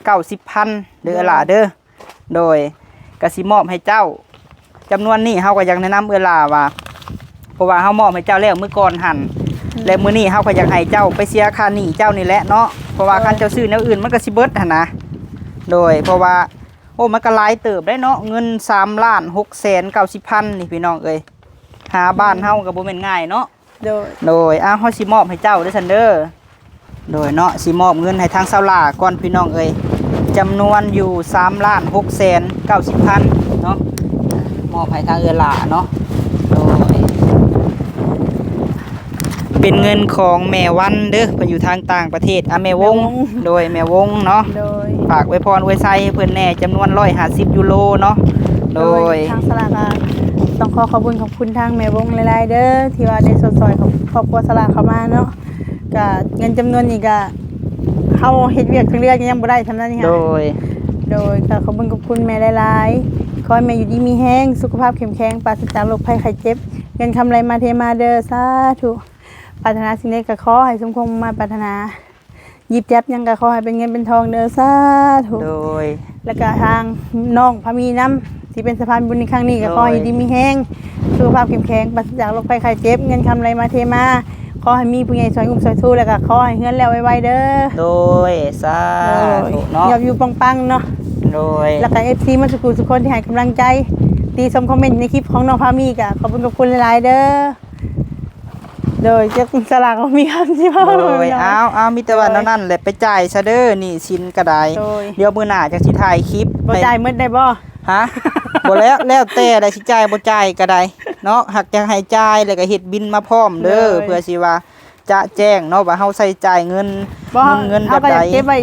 ເກົ້າສິບພັນເດີ ໂດຍ ເອື້ອຍຫຼ້າເດີ. ໂດຍ ກະຊິມອບໃຫ້ເຈົ້າ ຈຳນວນນີ້ເຮົາກໍຢາກແນະນຳເອື້ອຍຫຼ້າວ່າ ເພາະວ່າເຮົາມອບໃຫ້ເຈົ້າແລ້ວມື້ກ່ອນຫັ້ນ ອືມ ແລະມື້ນີ້ເຮົາກໍຢາກໃຫ້ເຈົ້າໄປເສຍຄ່າໜີ້ເຈົ້ານີ້ແຫຼະເນາະ ເພາະວ່າ ໂດຍ ຄັນເຈົ້າຊື້ແນວອື່ນມັນກໍຊິເບິດຫັ້ນນະ. ໂດຍ ເພາະວ່າ ໂອ້ ມັນກໍຫຼາຍເຕີບໄດ໋ເນາະ ເງິນສາມລ້ານຫົກແສນເກົ້າສິບພັນນີ້ພີ່ນ້ອງເອີຍ ຫາບ້ານເຮົາກໍບໍ່ແມ່ນງ່າຍເນາະ. ໂດຍ ໂດຍ ເອົາ ເຮົາຊິມອບໃຫ້ເຈົ້າເດີຊັ້ນເດີ. ໂດຍເນາະ ຊິມອບເງິນໃຫ້ທາງສາວຫຼ້າກ່ອນພີ່ນ້ອງເອີຍ ຈຳນວນຢູ່ສາມລ້ານຫົກແສນເກົ້າສິບພັນເນາະ ມອບໃຫ້ທາງເອື້ອຍຫຼ້າເນາະ. ໂດຍ ເປັນເງິນຂອງແມ່ວັນເດີ ເພິ່ນຢູ່ທາງຕ່າງປະເທດ ອ່າ ແມ່ວົງ ແມ່ວົງ ໂດຍ ແມ່ວົງເນາະ. ໂດຍ ຝາກອວຍພອນອວຍໄຊໃຫ້ເພິ່ນແດ່ ຈຳນວນຮ້ອຍຫ້າສິບຢູໂຣເນາະ. ໂດຍ ໂດຍ ທາງສາວຫຼ້າກໍຕ້ອງຂໍຂອບຄຸນຂອບຄຸນທາງແມ່ວົງຫຼາຍໆເດີ ທີ່ວ່າໄດ້ຊົດຊ່ອຍຂອງຄອບຄົວສາວຫຼ້າເຂົ້າມາເນາະ. ກະເງິນຈຳນວນນີ້ກະ ເຮົາເຮັດວຽກຈັກເດືອນກໍຍັງບໍ່ໄດ້ສ່ຳນັ້ນນີ້. ໂດຍ ໂດຍ ກະຂອບຄຸນຂອບຄຸນແມ່ຫຼາຍໆ ຂໍໃຫ້ແມ່ຢູ່ດີມີແຮງ ສຸຂະພາບເຂັ້ມແຂງ ປາສະຈາກໂລກໄພໄຂ້ເຈັບ ເງິນຄຳໄຫຼມາເທມາເດີ ສາທຸ. ປາດຖະໜາສິ່ງໃດກໍຂໍໃຫ້ສົມຄວາມມຸ່ງມາດປາດຖະໜາ ຢິບຈັບຫຍັງກໍຂໍໃຫ້ເປັນເງິນເປັນທອງເດີ ສາທຸ. ໂດຍ ແລ້ວກໍທາງນ້ອງພາມີນຳ ທີ່ເປັນສະພານບຸນໃນຄັ້ງນີ້ ກໍ ໂດຍ ຂໍໃຫ້ຢູ່ດີມີແຮງ ສຸຂະພາບເຂັ້ມແຂງ ປາສະຈາກໂລກໄພໄຂ້ເຈັບ ເງິນຄຳໄຫຼມາເທມາ ຂໍໃຫ້ມີຜູ້ໃຫຍ່ຊ່ອຍອຸ້ມຊ່ອຍຊູ ແລ້ວກໍຂໍໃຫ້ເຮືອນແລ້ວໄວໆເດີ. ໂດຍ ສາທຸເນາະ ຍອດວິວປັງໆເນາະ. ໂດຍ ແລ້ວກໍເອັຟຊີໝົດທຸກຜູ້ທຸກຄົນທີ່ໃຫ້ກຳລັງໃຈ ຕິຊົມຄອມເມັນໃນຄລິບຂອງນ້ອງພາມີ ກໍຂອບຄຸນຂອບຄຸນຫຼາຍໆເດີ. ໂດຍ ຈັກສາວຫຼ້າກໍມີຄຳຊິເວົ້າ. ໂດຍ ເອົາ ເອົາ ມີແຕ່ວ່າ ໂດຍ ແນວນັ້ນແຫຼະ ໄປຈ່າຍຊະເດີ ໜີ້ສິນກໍໄດ້. ໂດຍ ດຽວມື້ໜ້າຈັ່ງຊິຖ່າຍຄລິບ ບໍ່ ໃຫ້ ຈ່າຍໝົດໄດ້ບໍ່? ຮະ? ບໍ່ແລ້ວ ແລ້ວແຕ່ໄດ້ ຊິຈ່າຍບໍ່ຈ່າຍກໍໄດ້ເນາະ ຫາກຢາກໃຫ້ຈ່າຍ ແລ້ວກໍເຮັດບິນມາພ້ອມເດີ. ໂດຍ ເພື່ອຊິວ່າຈະແຈ້ງເນາະ ວ່າເຮົາໃຊ້ຈ່າຍເງິນ ບໍ່ ເງິນ ເງິນແບບໃດ ເຮົາກໍຢາກເກັບໄວ້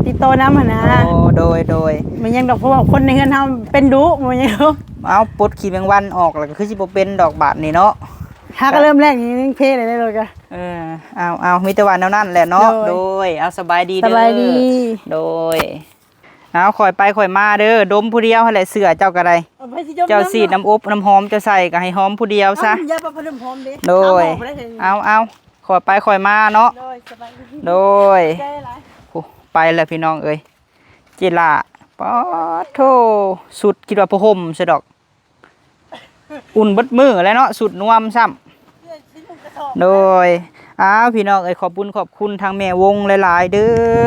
ຕິດໂຕນຳຫັ້ນນະ. ໂອ້ ໂດຍ ໂດຍ ບໍ່ຫຍັງດອກ ເພາະວ່າຄົນໃນເຮືອນເຮົາເປັນດຸ ບໍ່ຫຍັງດອກ. ເອົາ ປົດຂີ້ແມງວັນອອກ ແລ້ວກໍຄືຊິບໍ່ເປັນດອກບາດນີ້ເນາະ. ຫາກໍເລີ່ມແລກນີ້ຍັງເພເລີຍເລີຍກະ. ເອີ ເອົາ ເອົາ ມີແຕ່ວ່າແນວນັ້ນແຫຼະເນາະ. ໂດຍ ໂດຍ ເອົາ ສະບາຍດີເດີ ສະບາຍດີ. ໂດຍ ເອົາ ຄ່ອຍໄປຄ່ອຍມາເດີ ດົມຜູ້ດຽວຫັ້ນແຫຼະ ເສື້ອເຈົ້າກໍໄດ້. ເອົາ ໃຜຊິດົມນຳ ເຈົ້າສີດນ້ຳອົບນ້ຳຫອມເຈົ້າໃສ່ກໍໃຫ້ຫອມຜູ້ດຽວຊະ. ເອົ້າ ຢ່າປະພະນົມຫອມເດ້. ໂດຍ ເອົາ ເອົາ ເອົາ ຄ່ອຍໄປຄ່ອຍມາເນາະ. ໂດຍ ສະບາຍດີ. ໂດຍ ຂອບໃຈຫຼາຍ. ໂອ້ ໄປແລ້ວພີ່ນ້ອງເອີຍ ເຈຫຼ້າ ປາດໂທ້ ສຸດ ຄິດວ່າຜ້າຫົ່ມຊະດອກ. ອຸ່ນເບິດມື້ແຫຼະເນາະ ສຸດນວມຊ້ຳ. ໂດຍ ອ້າວ ພີ່ນ້ອງເອີຍ ຂອບບຸນຂອບຄຸນທາງແມ່ວົງຫຼາຍໆເດ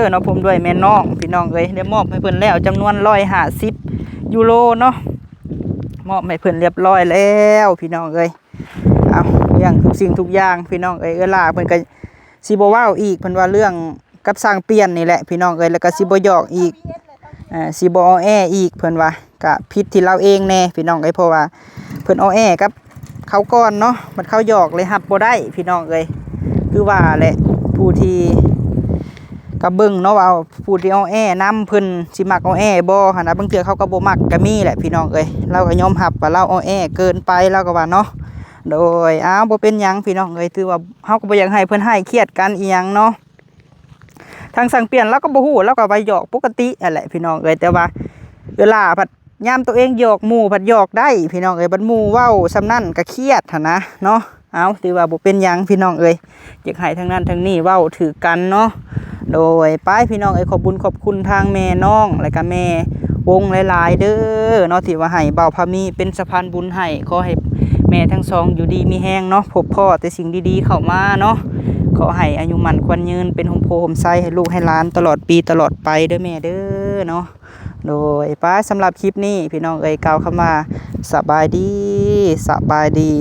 ີເນາະ ພ້ອມດ້ວຍແມ່ນ້ອງ ພີ່ນ້ອງເອີຍ ໄດ້ມອບໃຫ້ເພິ່ນແລ້ວຈຳນວນຮ້ອຍຫ້າສິບຢູໂຣເນາະ ມອບໃຫ້ເພິ່ນລຽບຮ້ອຍແລ້ວ ພີ່ນ້ອງເອີຍ. ເອົາ ເລື່ອງທຸກສິ່ງທຸກຢ່າງ ພີ່ນ້ອງເອີຍ ເອື້ອຍຫຼ້າເພິ່ນກໍຊິບໍ່ເວົ້າອີກ ເພິ່ນວ່າເລື່ອງ ກັບຊ່າງປ່ຽນນີ້ແຫຼະພີ່ນ້ອງເອີຍ ແລ້ວກໍຊິບໍ່ຫຍອກອີກ ເອີ ຊິບໍ່ອໍແອອີກ ເພິ່ນວ່າ ກະຜິດທີ່ລາວເອງແດ່ພີ່ນ້ອງເອີຍ ເພາະວ່າເພິ່ນອໍແອກັບເຂົາກ່ອນເນາະ ບັດເຂົາຫຍອກເລີຍຮັບບໍ່ໄດ້ພີ່ນ້ອງເອີຍ. ຄືວ່າແຫຼະ ຜູ້ທີ່ ກໍເບິ່ງເນາະວ່າຜູ້ທີ່ອໍແອນຳ ເພິ່ນຊິມັກອໍແອບໍ່ຫັ້ນນະ ບາງເທື່ອເຂົາກໍບໍ່ມັກກໍມີແຫຼະພີ່ນ້ອງເອີຍ. ລາວກໍຍອມຮັບວ່າລາວອໍແອເກີນໄປ ລາວກໍວ່າເນາະ. ໂດຍ ອ້າວ ບໍ່ເປັນຫຍັງພີ່ນ້ອງເອີຍ ຖືວ່າເຮົາກໍບໍ່ຢາກໃຫ້ເພິ່ນຮ້າຍຄຽດກັນອີ່ຫຍັງເນາະ. ທາງຊ່າງປ່ຽນລາວກໍບໍ່ຮູ້ ລາວກໍວ່າຫຍອກປົກກະຕິຫັ້ນແຫຼະພີ່ນ້ອງເອີຍ ແຕ່ວ່າເວລາພັດຍາມໂຕເອງຫຍອກໝູ່ພັດຫຍອກໄດ້ພີ່ນ້ອງເອີຍ ບັດໝູ່ເວົ້າສ່ຳນັ້ນກໍຄຽດຫັ້ນນະເນາະ. ເອົາ ຖືວ່າບໍ່ເປັນຫຍັງພີ່ນ້ອງເອີຍ ຢາກໃຫ້ທາງນັ້ນທາງນີ້ເວົ້າຖືກກັນເນາະ. ໂດຍ ໄປພີ່ນ້ອງເອີຍ ຂອບບຸນຂອບຄຸນທາງແມ່ນ້ອງ ແລະກະແມ່ວົງຫຼາຍໆເດີເນາະ ທີ່ວ່າໃຫ້ບ່າວພາມີເປັນສະພານບຸນໃຫ້. ຂໍໃຫ້ແມ່ທັງສອງຢູ່ດີມີແຮງເນາະ ພົບພໍ້ແຕ່ສິ່ງດີໆເຂົ້າມາເນາະ. ຂໍໃຫ້ອາຍຸໝັ້ນຂວັນຍືນ ເປັນຮົ່ມໂພຮົ່ມໄຊໃຫ້ລູກໃຫ້ຫຼານຕະຫຼອດປີຕະຫຼອດໄປເດີແມ່ເດີເນາະ. ໂດຍ ໄປ ສຳລັບຄລິບນີ້ພີ່ນ້ອງເອີຍ ກ່າວຄຳວ່າສະບາຍດີ ສະບາຍດີ.